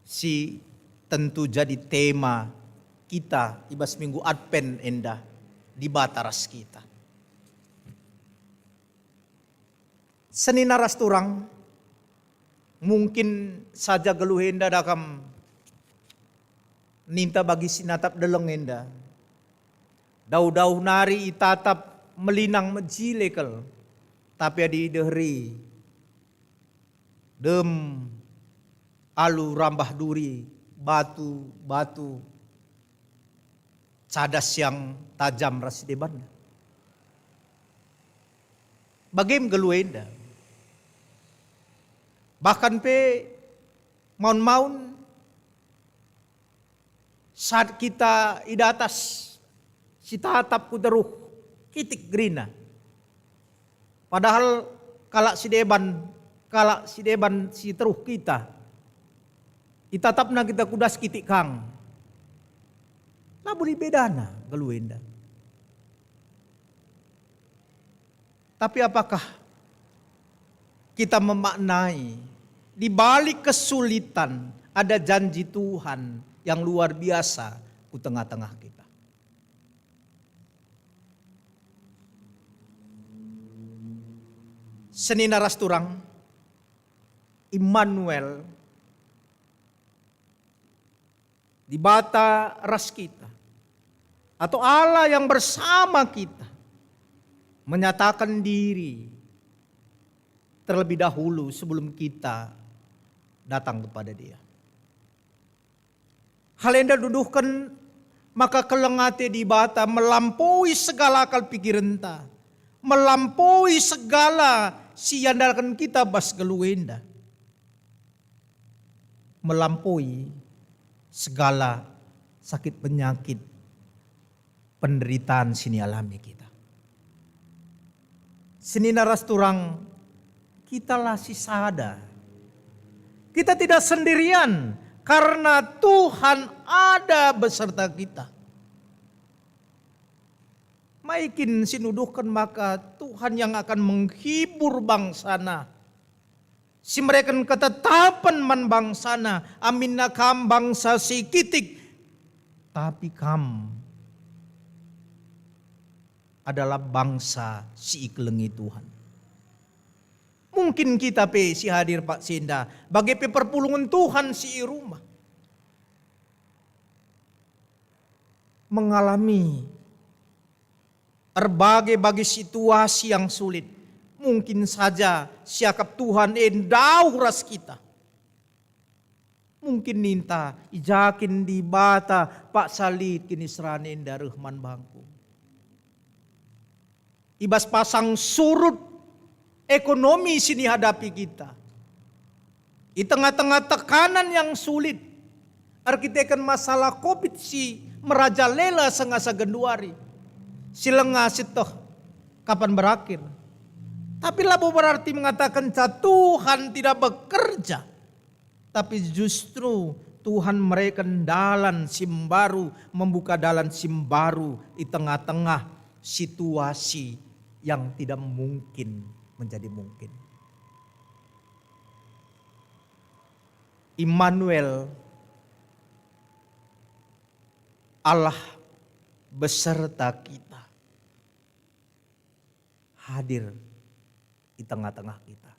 Si tentu jadi tema kita i bas minggu Advent enda, Dibata ras kita. Senina ras turang, mungkin saja geluh enda da kam ninta bagi si natap deleng enda. Dauh-dauh nari itatap melinang mejile kal, tapi adi ideheri dem alu rambah duri, batu-batu, cadas yang tajam ras si deban. Bagem geluh enda. Bahkan pe maun-maun saat kita i datas si tatap ku teruh, kitik gerina. Padahal kalak si deban, kalak si deban si teruh kita, itatapna kita ku das kitik kang. Labo lit bedana geluh enda. Tapi apakah kita memaknai di balik kesulitan ada janji Tuhan yang luar biasa ku tengah-tengah kita? Senina ras turang, Immanuel, Dibata ras kita, atau Allah yang bersama kita, menyatakan diri terlebih dahulu sebelum kita datang kepada Dia. Hal enda nuduhken maka keleng ate Dibata melampaui segala akal pikirenta, melampaui segala si iandalken kita bas geluh enda, melampaui segala sakit penyakit, penderitaan si nialami kita. Senina ras turang, kita la sisada. Kita tidak sendirian, karena Tuhan ada beserta kita. Mai kin si nuduhken maka Tuhan yang akan menghibur bangsaNa, si mereken ketetapen man bangsaNa, aminna kam bangsa si kitik, tapi kam adalah bangsa si ikelengi Tuhan. Mungkin kita pe si hadir paksa enda, bage pe perpulungen Tuhan si i rumah, mengalami erbage-bage situasi yang sulit. Mungkin saja siakap Tuhan e ndauh ras kita. Mungkin ninta, "I ja kin Dibata paksa lit kiniseran enda reh man bangku?" I bas pasang surut ekonomi si nihadapi kita, i tengah-tengah tekanan yang sulit, erkiteken masalah covid si merajalela sengasa genduari, si langa sieteh kapan berakhir. Tapi labo berarti mengatakenca Tuhan tidak bekerja. Tapi justru Tuhan mereken dalan si mbaru, membuka dalan si mbaru i tengah-tengah situasi yang tidak mungkin menjadi mungkin. Immanuel, Allah beserta kita, hadir di tengah-tengah kita.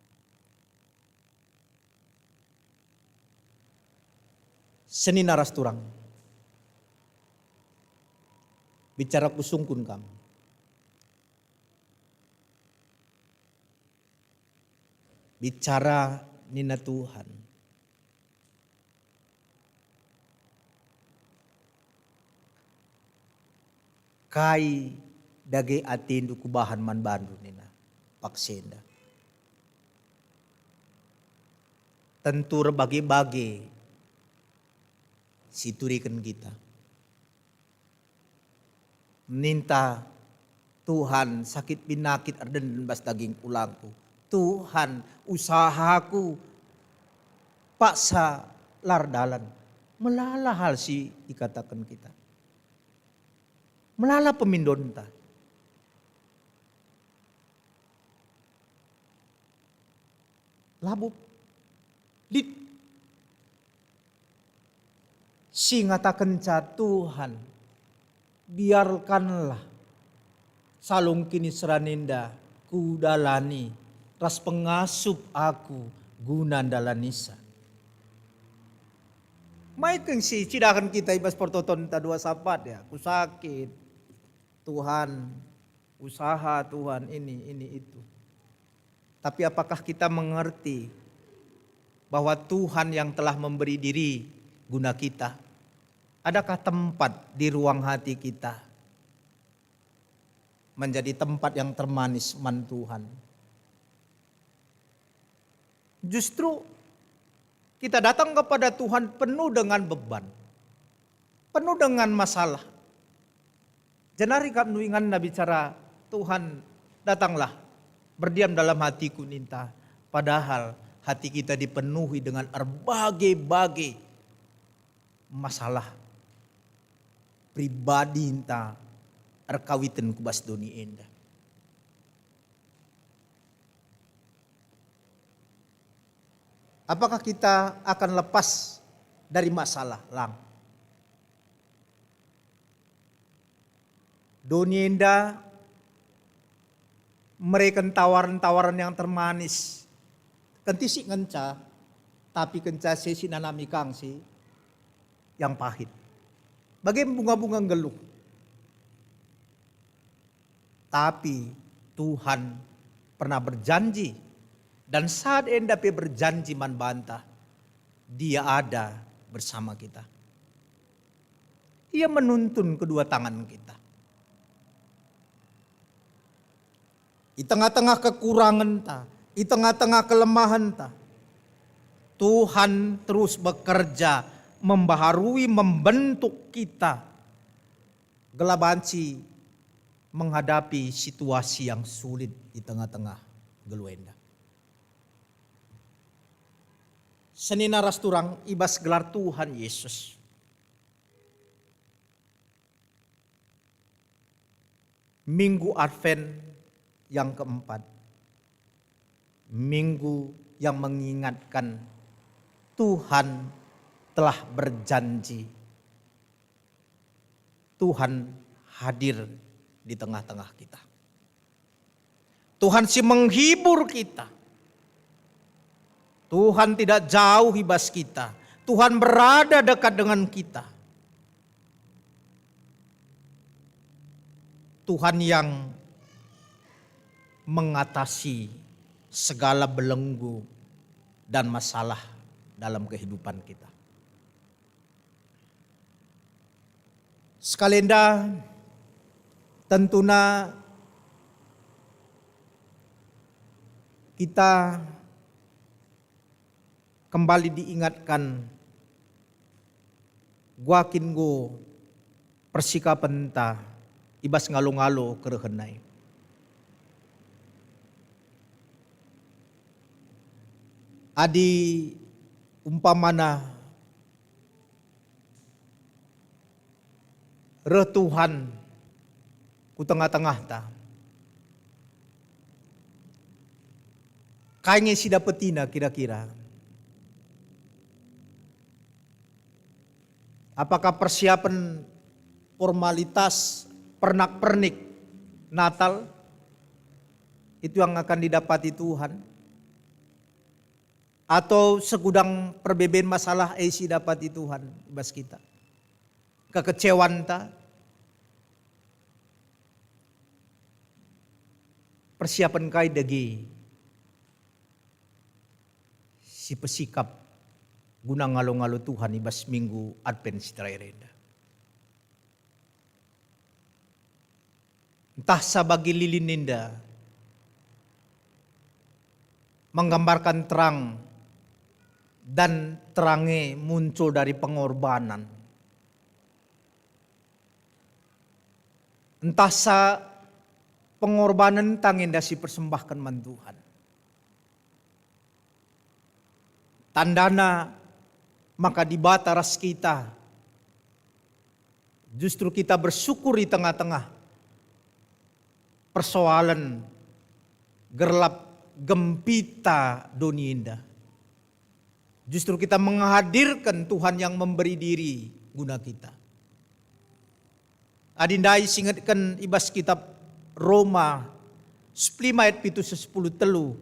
Senina ras turang, bicara kusungkun kam. Bicara nina Tuhan, "Kai dage atendu kubahan man bandu," nina paksa enda. Tentu erbage-bage si ituriken kita. Ninta, "Tuhan, sakit pinakit erdenden bas daging ulangku. Tuhan, usahaku paksa la erdalan." Melala hal si ikataken kita. Melala pemindonta. Labo lit si ngatakenca, "Tuhan, biarkanlah salung kiniseran enda kudalani ras pengasup aku guna ndalanisa." Mai kin si cidaken kita i bas pertotonta dua sapat, ya, kusakit, Tuhan, usaha Tuhan ini, ini, itu. Tapi apakah kita mengerti bahwa Tuhan yang telah memberi diri guna kita? Adakah tempat di ruang hati kita menjadi tempat yang termanis man Tuhan? Justru kita datang kepada Tuhan penuh dengan beban, penuh dengan masalah. Jenari kap ndu inganna bicara, "Tuhan, datanglah, berdiam dalam hatiku," ninta. Padahal hati kita dipenuhi dengan erbage-bage masalah pribadinta erkawiten ku bas doni enda. Apakah kita akan lepas dari masalah? Lang. Doni enda mereken tawaren-tawaren yang termanis. Kentisik ngenca, tapi kenca sesi nanami kang si yang pahit. Bage bunga-bunga nggeluh. Tapi Tuhan pernah berjanji, dan saat enda pe berjanji man banta, Dia ada bersama kita. Ia menuntun kedua tangan kita. I tengah-tengah kekurangenta, i tengah-tengah kelemahenta, Tuhan terus bekerja membaharui, membentuk kita, gelah banci menghadapi situasi yang sulit di tengah-tengah nggeluh enda. Senina ras turang i bas gelar Tuhan Yesus. Minggu Advent yang keempat, minggu yang mengingatkan Tuhan telah berjanji. Tuhan hadir di tengah-tengah kita. Tuhan si menghibur kita. Tuhan tidak jauh i bas kita. Tuhan berada dekat dengan kita. Tuhan yang mengatasi segala belenggu dan masalah dalam kehidupan kita. Sekali enda, tentuna kita kembali diingatkan, gua kin enggo persikapenta i bas ngalo-ngalo kerehen nai. Adi umpamana reh Tuhan ku tengah-tengahta, kai nge si idapetina kira-kira? Apakah persiapen formalitas pernak-pernik Natal itu yang akan didapati Tuhan, atau segudang perbeben masalah e si dapati Tuhan i bas kita. Kekecewanta, persiapen kai dage si pesikap guna ngalo-ngalo Tuhan i bas minggu Advent si terakhir enda. Ntah sa bagi lilin enda menggambarkan terang, dan terang e muncul dari pengorbanan. Ntah sa pengorbanen tang enda si persembahken man Tuhan. Tandana maka Dibata ras kita, justru kita bersyukur i tengah-tengah persoalen gerlap gempita doni enda. Justru kita menghadirkan Tuhan yang memberi diri guna kita. Adi ndai singetken i bas kitab Roma sepuluh lima ayat pitu sepuluh telu,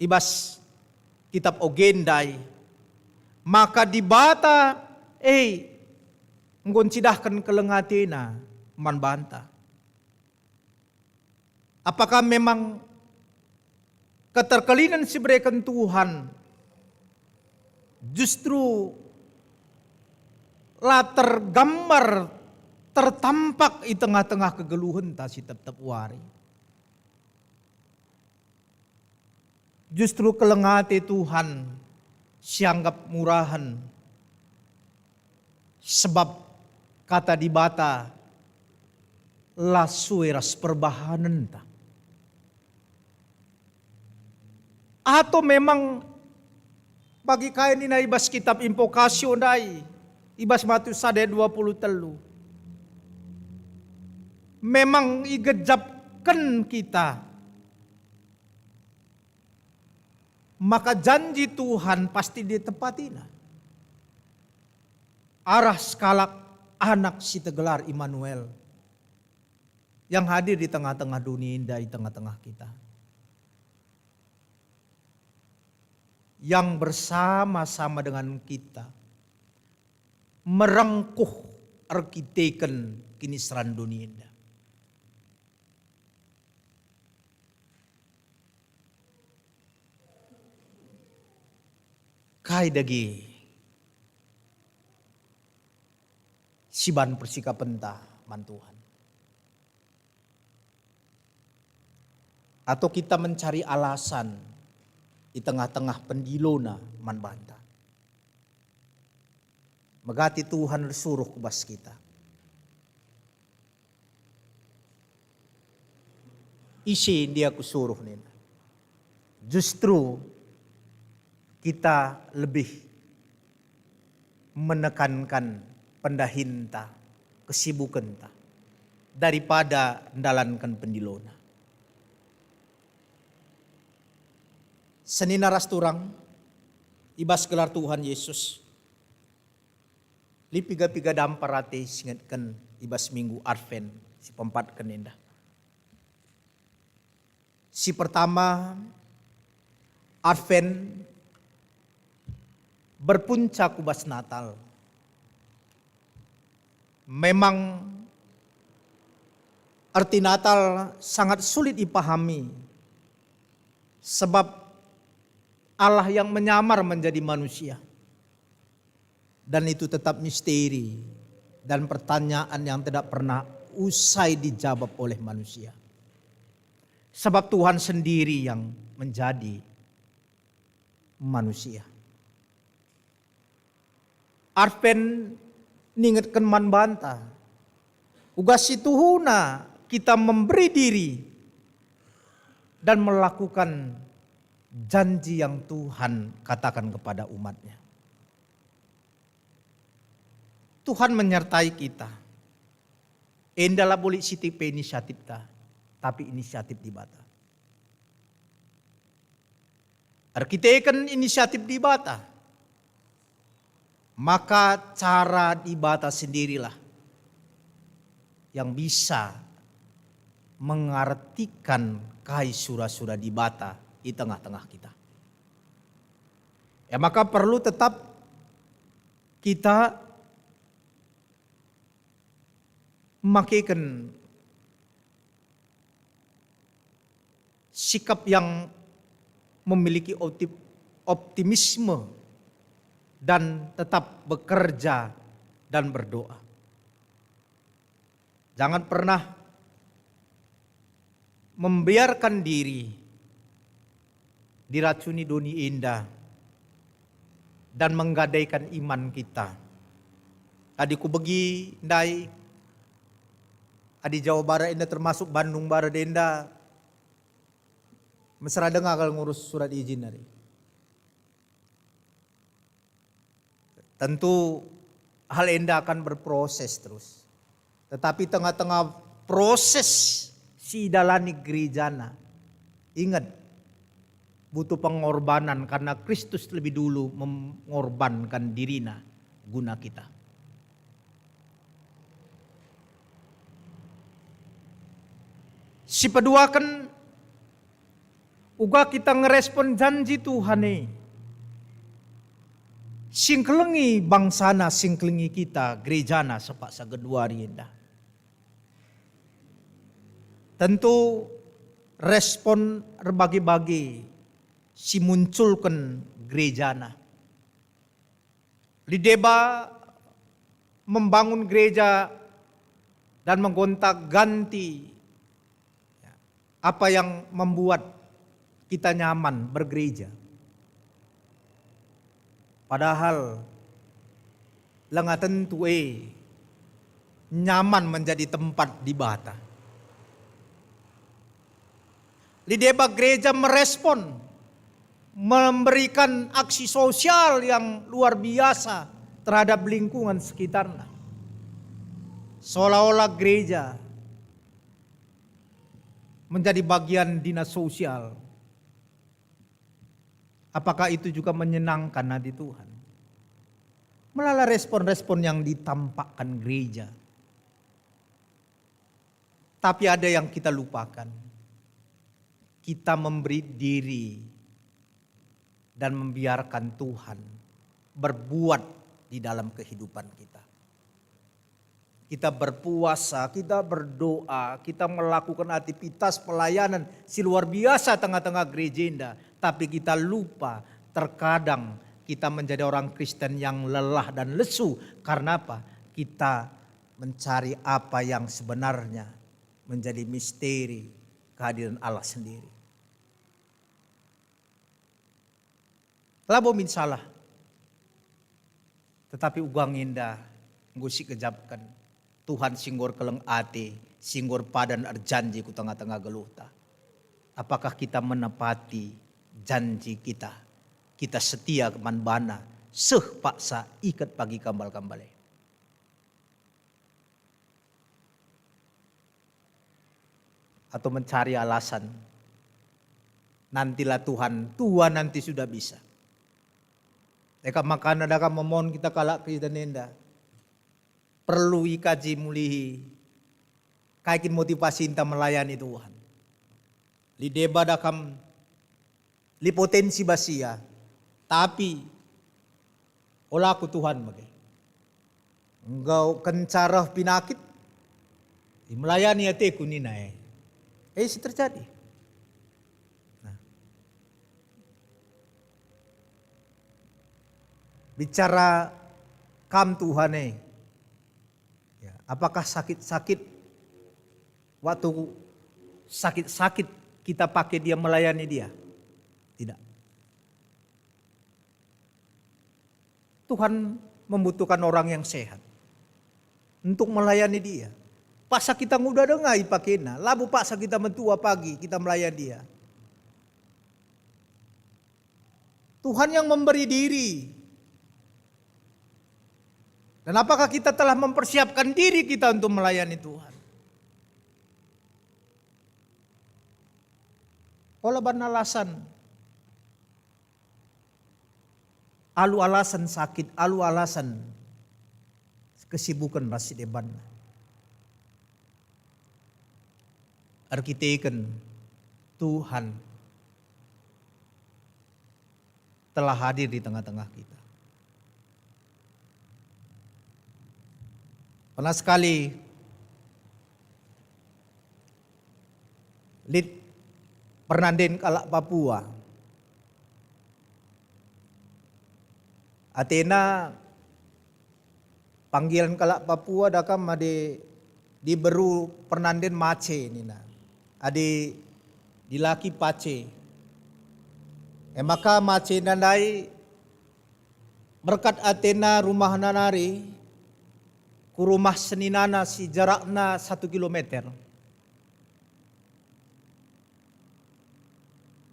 i bas kitab oge ndai, maka Dibata, eh, enggo ncidahken keleng ateNa man banta. Apakah memang keterkelinen si ibereken Tuhan justru la tergambar, tertampak i tengah-tengah kegeluhenta si tep-tep wari? Justru keleng ate Tuhan sianggap murahen, sebab kata Dibata la sue ras perbahanenta. Atau memang bagi kai nina i bas kitab Invokasio ndai, i bas Matius sada ayat dua puluh telu, memang igejapken kita, maka janji Tuhan pasti ditepatiNa arah sekalak Anak si tergelar Immanuel yang hadir di tengah-tengah doni enda, i tengah-tengah kita, yang bersama-sama dengan kita merengkuh erkiteken kiniseran doni enda. Kai dage si ban persikapenta man Tuhan? Atau kita mencari alasan i tengah-tengah pendilona man banta? Megati Tuhan ersuruh ku bas kita. Ise ndia kusuruh nina. Justru kita lebih menekankan pendahinta, kesibukenta, daripada ndalanken pendilona. Senina ras turang, i bas gelar Tuhan Yesus, lit piga-piga dampar ate singetken i bas minggu Advent si peempatken enda. Si pertama, Advent berpunca ku bas Natal. Memang erti Natal sangat sulit ipahami, sebab Allah yang menyamar menjadi manusia. Dan itu tetap misteri dan pertanyaan yang tidak pernah usai dijawab oleh manusia. Sebab Tuhan sendiri yang menjadi manusia. Advent ningetken man banta, uga situhuna kita memberi diri dan melakukan janji yang Tuhan katakan kepada umat-Nya. Tuhan menyertai kita. Enda labo lit sitik pe inisiatipta, tapi inisiatip Dibata. Erkiteken inisiatip Dibata, maka cara Dibata sendirilah yang bisa mengartikan kai sura-sura Dibata i tengah-tengah kita. E maka perlu tetap kita makeken sikap yang memiliki opti-, optimisme dan tetap bekerja dan berdoa. Jangan pernah membiarkan diri diracuni doni enda dan menggadaikan iman kita. Adi kubegi ndai, adi Jawa Barat enda termasuk Bandung Barat enda, mesera denga kal ngurus surat izin nari. Tentu hal enda akan berproses terus. Tetapi tengah-tengah proses si idalani gerejana, inget, butuh pengorbanan karena Kristus lebih dulu mengorbankan dirina guna kita. Sipeduaken uga kita ngerespon janji Tuhan e. Singkelengi bangsana, singkelengi kita, gerejana sepak sageduari enda. Tentu respon erbage-bage si munculken gerejana. Lideba membangun gereja dan menggonta-ganti apa yang membuat kita nyaman bergereja. Padahal langa tentu e nyaman menjadi tempat Dibata. Lideba gereja merespon, memberikan aksi sosial yang luar biasa terhadap lingkungan sekitarna. Seolah-olah gereja menjadi bagian dinas sosial. Apakah itu juga menyenangkan hati Tuhan? Melala respon-respon yang ditampakkan gereja. Tapi ada yang kita lupakan. Kita memberi diri dan membiarkan Tuhan berbuat di dalam kehidupan kita. Kita berpuasa, kita berdoa, kita melakukan aktivitas pelayanan si luar biasa tengah-tengah gereja enda, tapi kita lupa, terkadang kita menjadi orang Kristen yang lelah dan lesu. Karena apa? Kita mencari apa yang sebenarnya menjadi misteri kehadiran Allah sendiri. Labo min salah. Tetapi uga nge enda enggo sikejapken Tuhan si enggo erkeleng ate, si enggo erpadan erjanji ku tengah-tengah geluhta. Apakah kita menepati janji kita? Kita setia man baNa, seh paksa ikut pagi kambal-kambal e. Atau mencari alasan. Nantilah Tuhan, tua nanti sudah bisa. Eka makana daka memon kita kalak Kristen enda. Perlu ikaji mulihi. Kai kin motivasinta melayani Tuhan. Lideba dakam, lit potensi basia, tapi ola ku Tuhan bage. Enggo kenca reh pinakit, melayani ateku nina e. E si terjadi. Nah. Bicara kam Tuhan e. Ya, apakah sakit-sakit, waktu sakit-sakit kita pakai Dia, melayani Dia? Tidak. Tuhan membutuhkan orang yang sehat untuk melayani Dia. Paksa kita nguda denga ipakena, labo paksa kita metua pagi kita melayani Dia. Tuhan yang memberi diri. Dan apakah kita telah mempersiapkan diri kita untuk melayani Tuhan? Ola banna alasan. Alu alasan sakit, alu alasan kesibuken ras si deban. erkiteken Tuhan telah hadir di tengah-tengah kita. Pernah sekali lit pernanden kalak Papua. Atena panggilan kalak Papua dakam adi diberu pernanden mace nina. Adi dilaki pace. E maka mace ndai berkat atena rumahna nari ku rumah seninana si jarakna satu kilometer.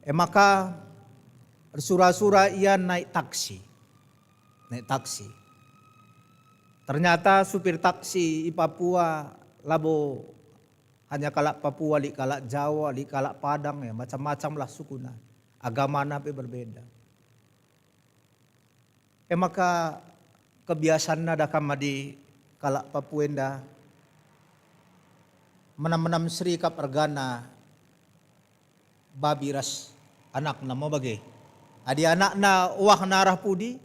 E maka ersura-sura ia naik taksi. Naik taksi. Ternyata supir taksi i Papua labo hanya kalak Papua, lit kalak Jawa, lit kalak Padang, ya, macam-macam lah sukuna. Agamana pe berbeda. E maka kebiasanna dakam adi kalak Papua enda menam-menam seri kap ergana babi ras anakna me bage. Adi anakna wahna arah pudi,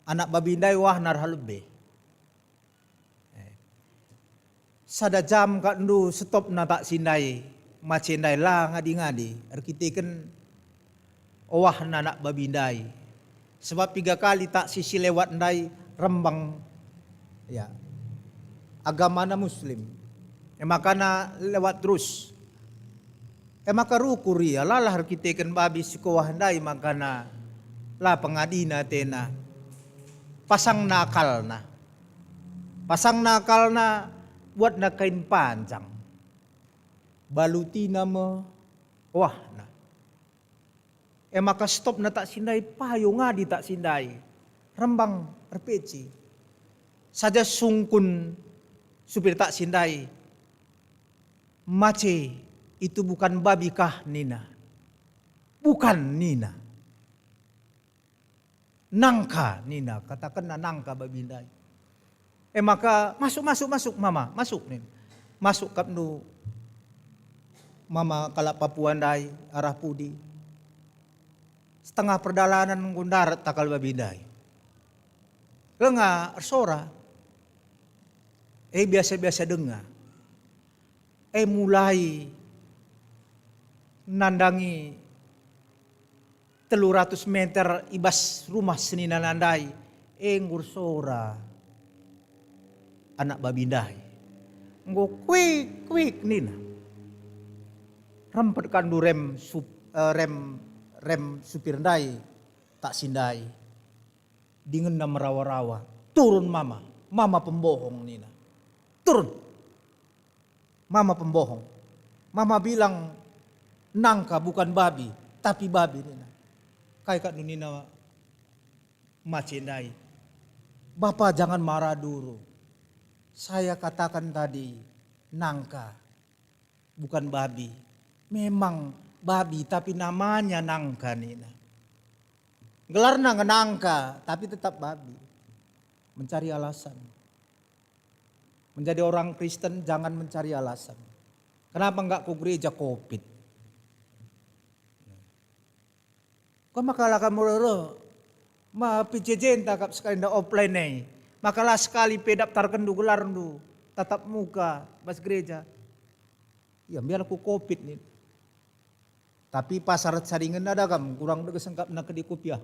anak babi ndai wahna arah lebe. Eh. Sada jam kap ndu setopna taksi ndai, mace ndai la ngadi-ngadi, erkiteken owahna anak babi ndai. Sebab piga kali taksi si lewat ndai rembang, ya, agamana Muslim. E makana lewat terus. E maka rukur ia, lalah erkiteken babi si kuah ndai makana la pengadina atena. Pasangna akalna. Pasangna akalna, buatna kain panjang. Balutina me wahna. E maka stopna taksi ndai, payo ngadi taksi ndai. Rembang erpeci. Saja sungkun supir taksi ndai, "Mace, itu bukan babi kah?" nina. "Bukan," nina. "Nangka," nina, katakenna nangka babi ndai. E maka, "Masuk, masuk, masuk, Mama, masuk," nina. Masuk kap ndu mama kalak Papua ndai arah pudi. Setengah perdalanan enggo ndarat takal babi ndai. Lenga ersora. E biasa-biasa denga. E mulai nandangi telu ratus meter i bas rumah senina ndai, e enggo ersora anak babi ndai. Enggo kuik, kuik nina. Rempet kap ndu rem sup-, eh, rem, rem supir ndai, taksi ndai. Dingenna merawa-rawa. "Turun mama, mama pembohong," nina. "Turun. Mama pembohong. Mama bilang nangka bukan babi, tapi babi," nina. Kai kap ndu nina mace ndai? "Bapa jangan marah dulu. Saya katakan tadi nangka, bukan babi. Memang babi, tapi namanya nangka," nina. Gelarna nge nangka, tapi tetap babi. Mencari alasan. Menjadi orang Kristen jangan mencari alasan. Kenapa enggak ku gereja? Covid. Kok maka la kam reh-reh? Ma P J J ntah kap sekali nda offline nai. Maka la sekali pe daptarkenndu gelarndu tatap muka bas gereja. Ya, mbiar ku Covid nin. Tapi pasar Caringenna dagam kurang dege sengkapna kedi kupiah.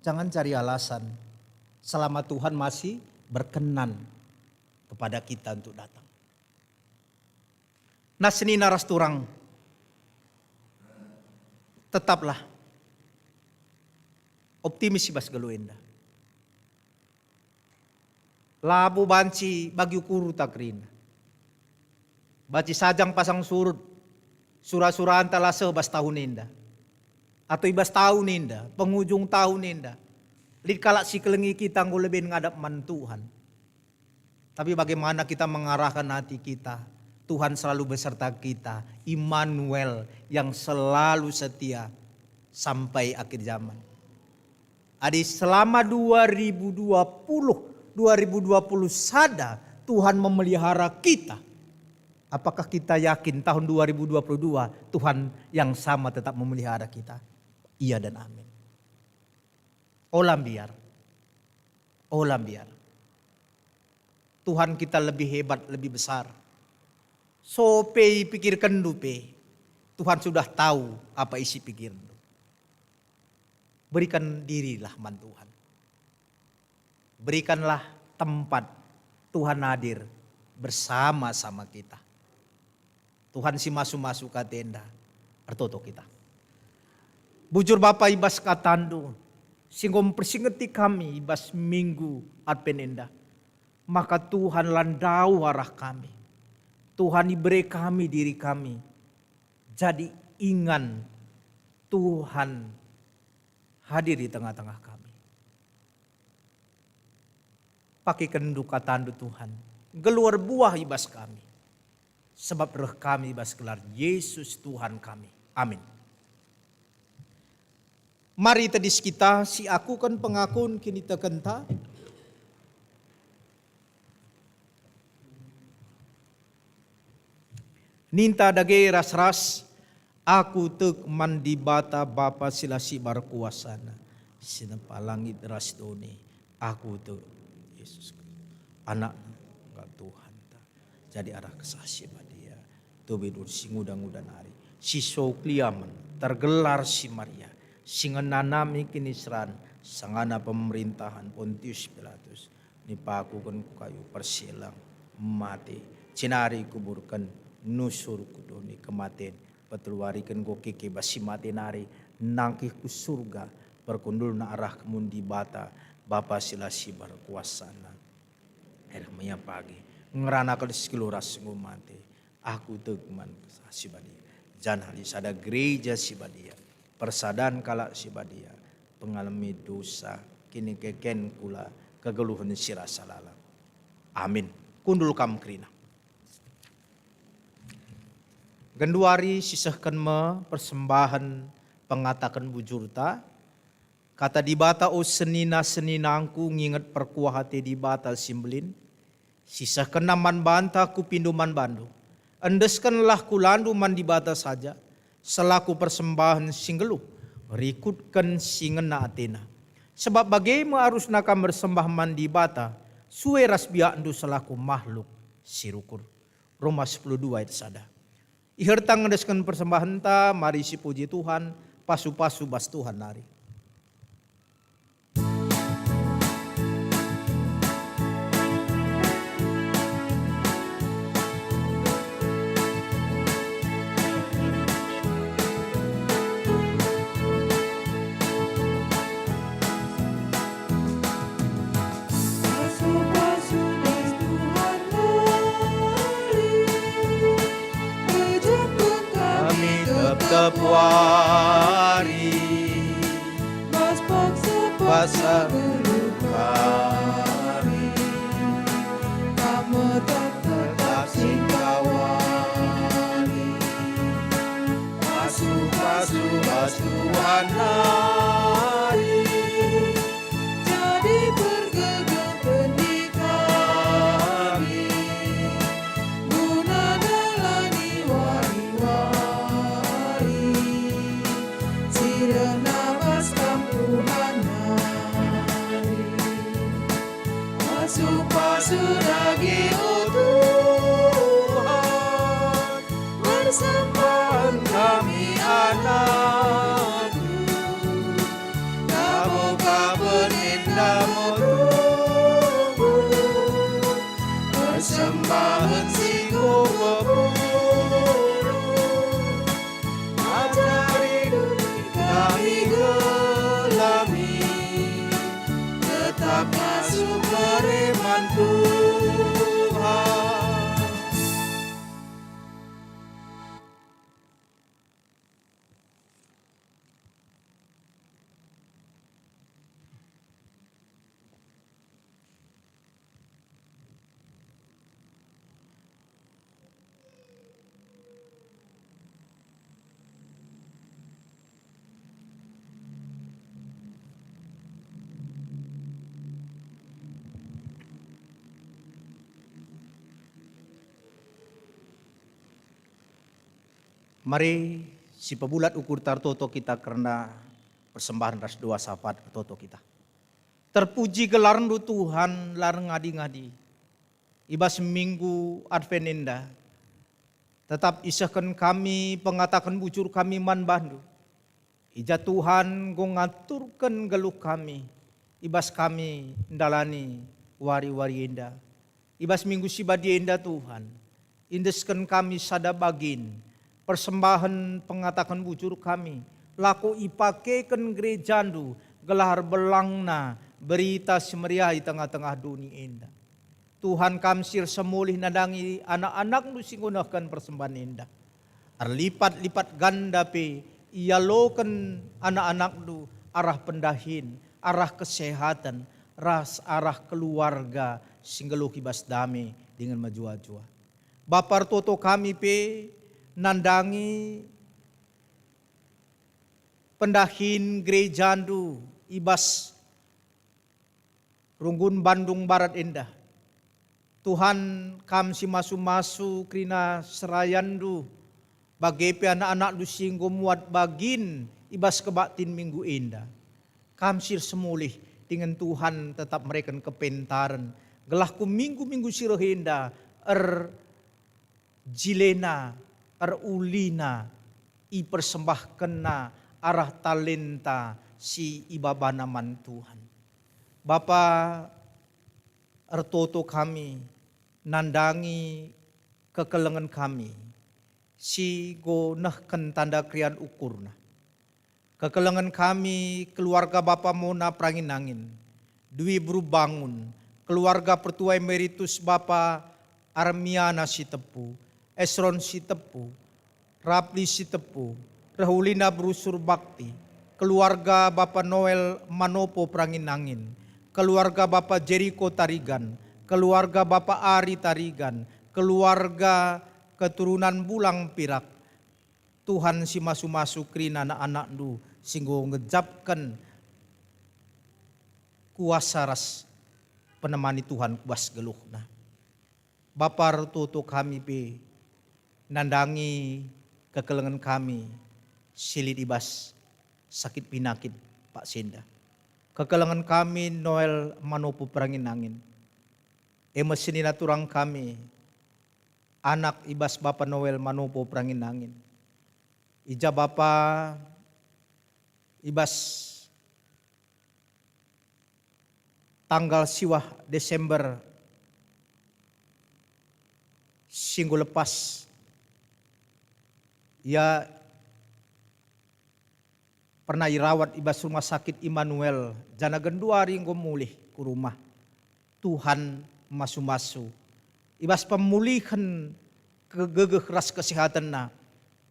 Jangan cari alasan selama Tuhan masih berkenan kepada kita untuk datang. Nah, senina ras turang, tetaplah optimis i bas geluh enda. Labo banci bagi ukurta kerina. Banci sajang pasang surut, sura-suranta la seh bas tahun enda. Atau i bas tahun enda, pengujung tahun enda. Lit kalak si kelengi kita enggo leben ngadap man Tuhan. Tapi bagaimana kita mengarahkan hati kita? Tuhan selalu beserta kita. Immanuel yang selalu setia sampai akhir zaman. Adi selama dua ribu dua puluh, dua ribu dua puluh sada Tuhan memelihara kita. Apakah kita yakin tahun dua ribu dua puluh dua Tuhan yang sama tetap memelihara kita? Iya dan amin. Ola mbiar. Ola mbiar. Tuhan kita lebih hebat, lebih besar. So pe ipikirkenndu pe, Tuhan sudah tahu apa isi pikirndu. Berikan dirilah man Tuhan. Berikanlah tempat Tuhan hadir bersama-sama kita. Tuhan si masu-masu ka enda, ertoto kita. Bujur Bapa, i bas katandu, si enggo mpersingeti kami i bas minggu Advent enda, maka Tuhan la ndauh arah kami. Tuhan ibere kami diri kami. Jadi ingan Tuhan hadir di tengah-tengah kami. Pakekenndu katandu Tuhan, nggeluh erbuah i bas kami. Sebab reh kami i bas gelar Yesus Tuhan kami. Amin. Mari tedis kita siakuken pengakun kinitekenta. Ninta dage ras-ras, "Aku tek man Dibata Bapa si la sibar kuasana, si nempa langit ras doni. Aku tek Yesus Kristus, Anakna Tuhan." Jadi arah Kesah Si Badia, tubindu si nguda-nguda nari, si so keliamen, tergelar si Maria, si ngenanami kiniseran, sangana pemerintahan Pontius Pilatus, nipakuken ku kayu persilang, mate, jenari ikuburken, nusur ku doni kematen, peteluariken enggo keke bas si mate nari, nangkih ku Surga, perkundulna arah kemun Dibata, Bapa si la sibar kuasana. Ereh mia pagi, ngerana kal si keluh ras enggo mate, aku tek man Kesah Si Badia, janah lit sada gereja si badia, persadan kalak si badia, pengalemi dosa, kinikeken kula, kegeluhen si rasa lalap. Amin. Kundul kam kerina. Genduari sisehken me persembahen pengataken bujurta, Kata Dibata, "O senina-seninangku, nginget perkuah ate Dibata si Mbelin, sisehkenNa man banta kupindo man bandu. Endeskenlah kulandu man Dibata saja, selaku persembahen si nggeluh, rikutken si ngena ateNa. Sebab bage me arusna kam ersembah man Dibata, sue ras biakndu selaku mahluk si rukur." Roma sepuluh dua ayat sada. Iherta ngendesken persembahenta, mari sipuji Tuhan, pasu-pasu bas Tuhan nari. Pasu-pasu bas Tuhan nari, pejepken kami tep-tep wari, bas paksa-paksa geluh kami, Kam me tetap singkawari. Pasu-pasu bas Tuhan nari, jadi pergegeten kami, guna nalani wari-wari si reh bas Kam Tuhan nari. Pasu-pasu dage, o Tuhan, persembahen kami anakNdu. Labo ka penenda, o Tuhan, persembahen si enggo kuperlu. Ajari kami gelami, tetap ngasup kari man Tuhan. Mari sipebulat ukur tartoto kita kerna persembahen ras doa sapat ertoto kita. Terpuji gelarNdu Tuhan, la erngadi-ngadi. I bas minggu Advent enda, tetap isehken kami pengataken bujur kami man bandu. I ja Tuhan enggo ngaturken geluh kami, i bas kami ndalani wari-wari enda. I bas minggu si badia enda Tuhan, iendesken kami sada bagin, persembahen pengataken bujur kami, lako ipakeken gerejaNdu gelah erbelangna Berita Si Meriah i tengah-tengah doni enda. Tuhan, Kam si ersemulih nandangi anak-anakNdu si enggo nehken persembahen enda. Erlipat-lipat ganda pe ialoken anak-anakNdu arah pendahin, arah kesehaten, ras arah keluarga si nggeluh i bas dame dingen mejuah-juah. Bapa ertoto kami pe nandangi pendahin gerejaNdu i bas Runggun Bandung Barat enda. Tuhan, Kam si masu-masu kerina serayanNdu, bage pe anak-anakNdu si enggo muat bagin i bas kebaktin minggu enda. Kam si ersemulih dingen Tuhan tetap mereken kepentaren, gelah ku minggu-minggu si reh enda er jilena, erulina, ipersembahkenna arah talenta si ibabana man Tuhan. Bapa, ertoto kami nandangi kekelengen kami si enggo nehken tanda keriahen ukurna. Kekelengen kami, keluarga Bapa Mona Perangin-angin, Dwi Beru Bangun, keluarga Pertua Emeritus Bapa Armiana Sitepu, Esron Sitepu, Rapli Sitepu, Rehulina Beru Surbakti, keluarga Bapa Noel Manopo Perangin-angin, keluarga Bapa Jeriko Tarigan, keluarga Bapa Ari Tarigan, keluarga keturunan Bulang Pirak, Tuhan si masu-masu kerina anak-anakNdu si enggo ngejapken kuasa ras penemani Tuhan ku bas geluhna. Bapa ertoto kami pe nandangi kekelengen kami si lit i bas sakit pinakit paksa enda. Kekelengen kami Noel Manopo Perangin-angin, e me senina turang kami, anak i bas Bapa Noel Manopo Perangin-angin. I ja Bapa, i bas tanggal siwah Desember si enggo lepas, ia pernah irawat i bas Rumah Sakit Immanuel, janah genduari enggo mulih ku rumah. Tuhan masu-masu. I bas pemulihen kegegeh ras kesehatenna,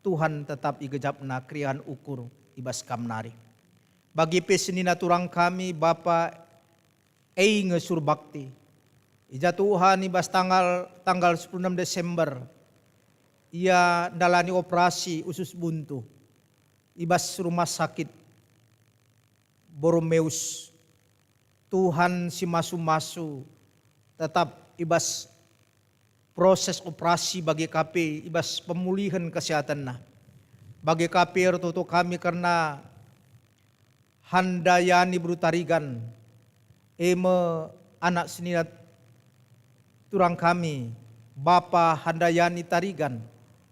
Tuhan tetap igejapna keriahen ukur i bas kam nari. Bagi pe senina turang kami, Bapa Ei nge Surbakti. I ja Tuhan i bas tanggal, tanggal sepuluh enam Desember, ia ndalani operasi usus buntu i bas Rumah Sakit Borromeus. Tuhan si masu-masu tetap i bas proses operasi bage ka pe i bas pemulihen kesehatenna. Bage ka pe ertoto kami kerna Handayani Beru Tarigan, e me anak senina turang kami, Bapa Handayani Tarigan.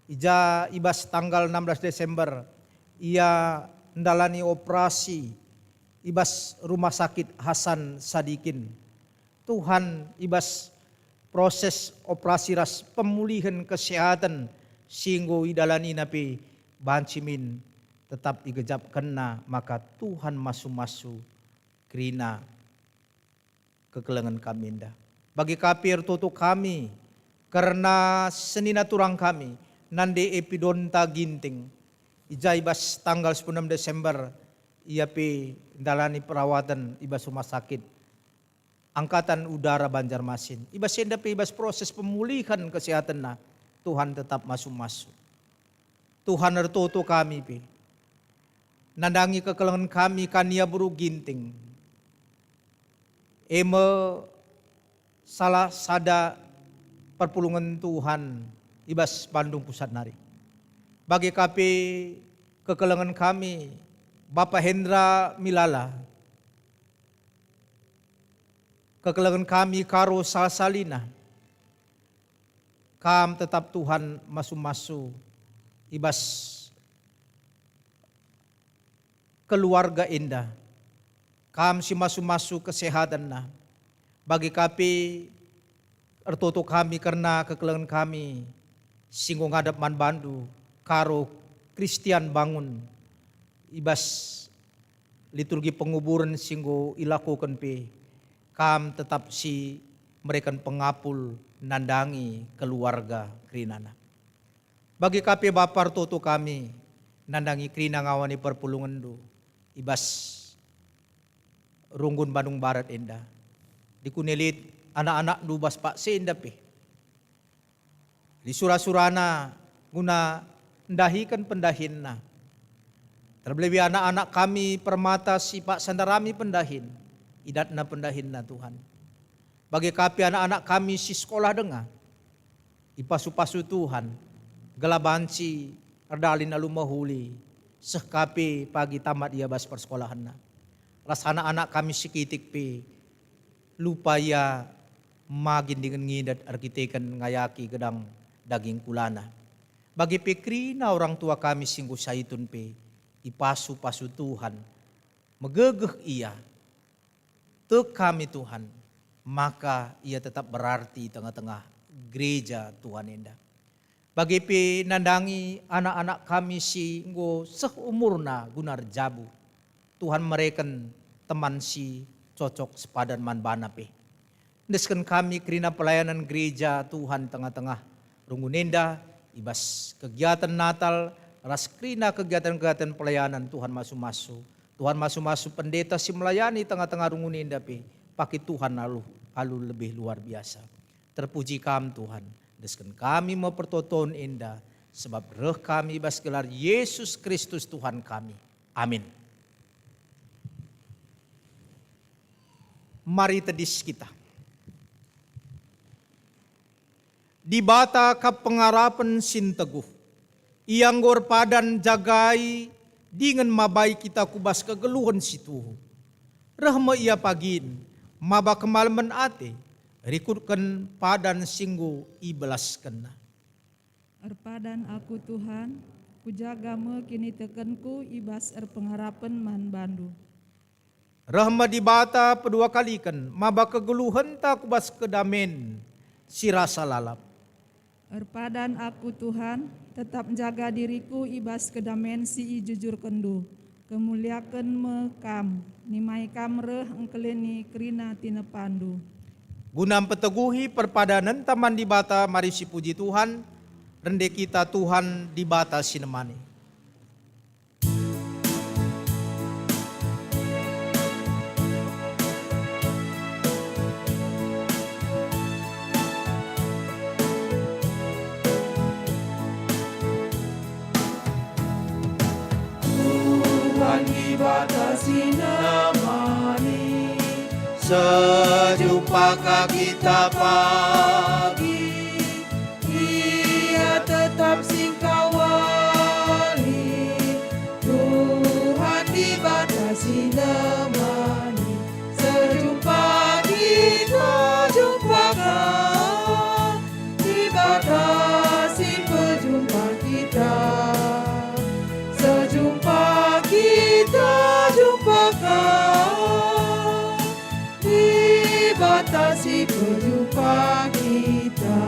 I ja i bas tanggal enam belas Desember, ia ndalani operasi i bas Rumah Sakit Hasan Sadikin. Tuhan, i bas proses operasi ras pemulihen kesehaten si enggo idalanina pe banci min tetap igejapkenna maka Tuhan masu-masu kerina kekelengen kami enda. Bage ka pe ertoto kami kerna senina turang kami, Nande Epidonta Ginting. I ja i bas tanggal sepuluh enam Desember, ia pe ndalani perawaten i bas rumah sakit Angkatan Udara Banjarmasin. I bas enda pe i bas proses pemulihan kesehatenna, Tuhan tetap masu-masu. Tuhan ertoto kami pe. Nandangi kekelengen kami Kania Beru Ginting. E me salah sada perpulungen Tuhan i bas Bandung Pusat nari. Bage ka pe kekelengen kami, Bapa Hendra Milala, kekelengen kami Karo Salsalina, kam tetap Tuhan masu-masu i bas keluarga enda. Kam si masu-masu kesehatenna. Bage ka pe ertoto kami kerna kekelengen kami si enggo ngadap man bandu, Karo Christian Bangun, i bas liturgi penguburen si enggo ilakoken pe, kam tetap si mereken pengapul nandangi keluarga kerinana. Bage ka pe Bapa ertoto kami nandangi kerina ngawan ni perpulungenndu i bas runggun Bandung Barat enda. Dikune lit anak-anakndu bas paksa enda pe. Lit sura-surana guna ndahiken pendahinna. Terlebih anak-anak kami Permata si paksa ndarami pendahin, idatna pendahinna Tuhan. Bage ka pe anak-anak kami si sekolah denga, ipasu-pasu Tuhan, gelah banci erdalin alu mehuli, seh ka pe pagi tamat ia bas persekolahenna. Ras anak-anak kami si kitik pe, lupa ia magin dingen ngindet erkiteken ngayaki gedang daging kulana. Bage pe kerina orang tua kami si enggo saitun pe, ipasu-pasu Tuhan, megegeh ia. Tek kami Tuhan, maka ia tetap berarti i tengah-tengah gereja Tuhan enda. Bage pe nandangi anak-anak kami si enggo seh umurna guna erjabu. Tuhan mereken teman si cocok sepadan man bana pe. Endesken kami kerina pelayanan gereja Tuhan tengah-tengah runggun enda, i bas kegiatan Natal ras kerina kegiatan-kegiatan pelayanan Tuhan masu-masu. Tuhan masu-masu pendeta si melayani tengah-tengah runggun enda pe, pake Tuhan alu, alu lebih luar biasa. Terpuji Kam Tuhan, endesken kami me pertoton enda, sebab reh kami i bas gelar Yesus Kristus Tuhan kami. Amin. Mari tedis kita. Dibata kap pengarapen si nteguh. Ia enggo erpadan jagai dingen mabai kita ku bas kegeluhen si tuhu. Reh me Ia pagin, maba kemalemen ate, rikutken padan si enggo ibelaskenNa. Erpadan aku, Tuhan, kujaga me kinitekenku i bas erpengarapen man bandu. Reh me Dibata peduakaliken maba kegeluhenta ku bas kedamen si rasa lalap. Erpadan aku, Tuhan, tetap njaga diriku i bas kedamen si ijujurkenndu. Kemuliaken me Kam, nimai Kam reh engkelini kerina tinepandu. Guna mpeteguhi perpadanenta man Dibata, mari sipuji Tuhan, rende kita Tuhan Dibata si nemani. Tuhan Dibata si nemani, sejumpa ka kita pagi. Ia tetap singkawali, Tuhan Dibata si nemani. Sejumpa kita jumpa ka, Dibata si pejumpa kita. Sejumpa kita jumpa ka, Dibata si pejumpa kita.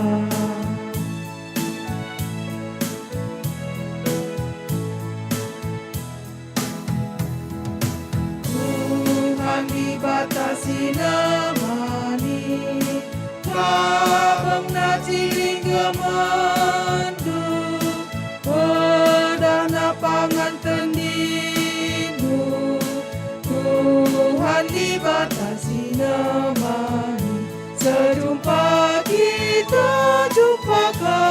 Tuhan Dibata si nemani, kabengna ciling gemendu, pedahna pangan tendindu. Tuhan Dibata si nemani, sejumpa kita jumpa ka,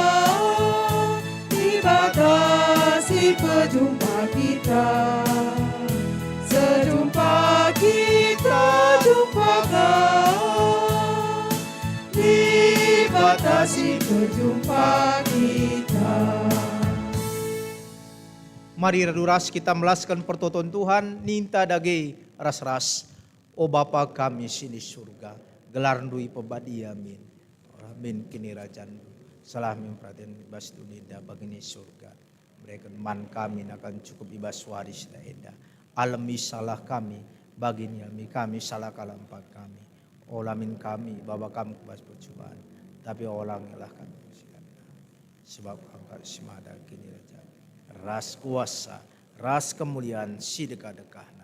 Dibata si pejumpa kita. Sejumpa kita jumpa ka, Dibata si pejumpa kita. Mari radu ras kita melasken pertoton Tuhan, ninta dage ras-ras. O Bapa kami si i Surga, gelarNdu ipebadia min. Ola min kinirajanNdu, seh min peratenNdu i bas doni enda bagi i Surga. Bereken man kami nakan cukup i bas wari si enda. Alemi salah kami, bagi nialemi kami salah kalak empat kami. Ola min kami ibaba Kam ku bas percuban, tapi olangilah kami si enda. Sebab Kam kap si mada kinirajan, ras kuasa, ras kemulian si dekah-dekahna.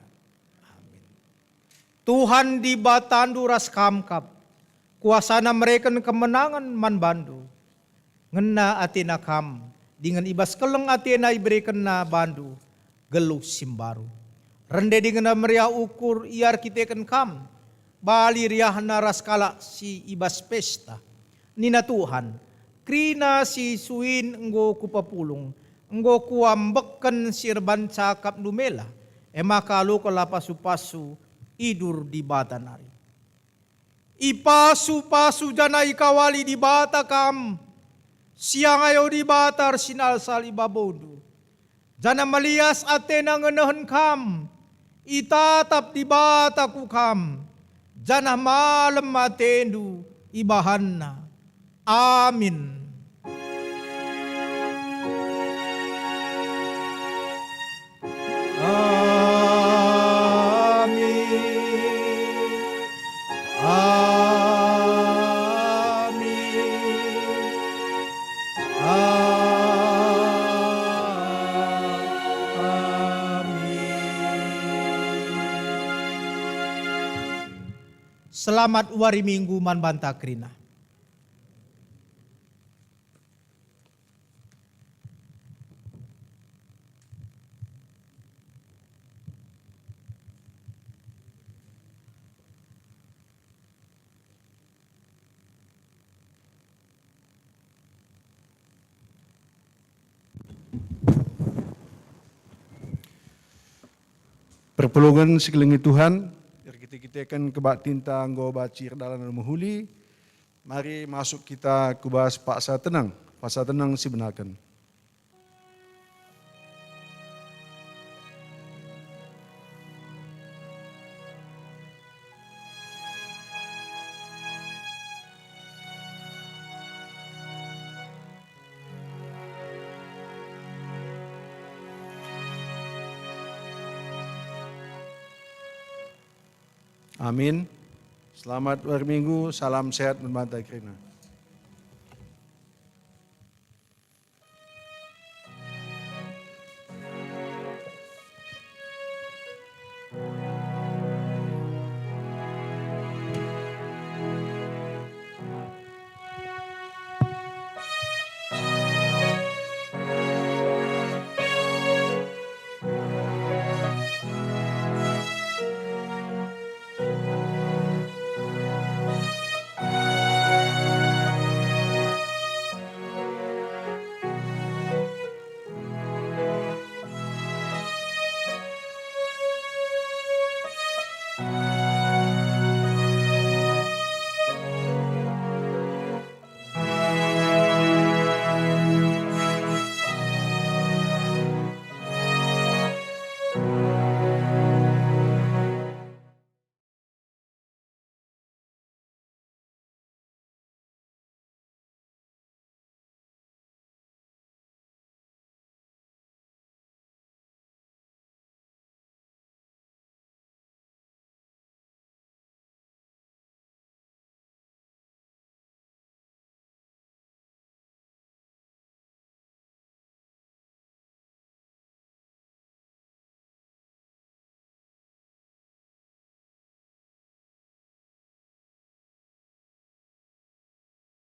Amin. Tuhan Dibatandu ras kam kap. KuasaNa mereken kemenangen man bandu. Ngena ateNa kam, dingen i bas keleng ateNa iberekenNa bandu geluh si mbaru. Rende dingen meriah ukur iarkiteken kam, bali riahna ras kalak si i bas pesta. Nina Tuhan, "Kerina si suin enggo Kupepulung, enggo Kuambekken si erban cakapndu mela, e maka alokenlah pasu-pasu idur Dibata nari." Ipasu-pasu janah ikawali Dibata kam, siang ayo Dibata ersinalsal i babondu. Janah melias ateNa ngenehen kam, itatap Dibata ku kam, janah malem atendu ibahanNa. Amin. Amin. Amin. Amin. Selamat wari Minggu man banta kerina. Perpulungen si kelengi Tuhan, erkite-kiteken kebaktinta enggo banci erdalan mehuli, mari masuk kita ku bas paksa tenang, paksa tenang si benaken. Amin. Selamat wari Minggu, salam sehat man banta kerina.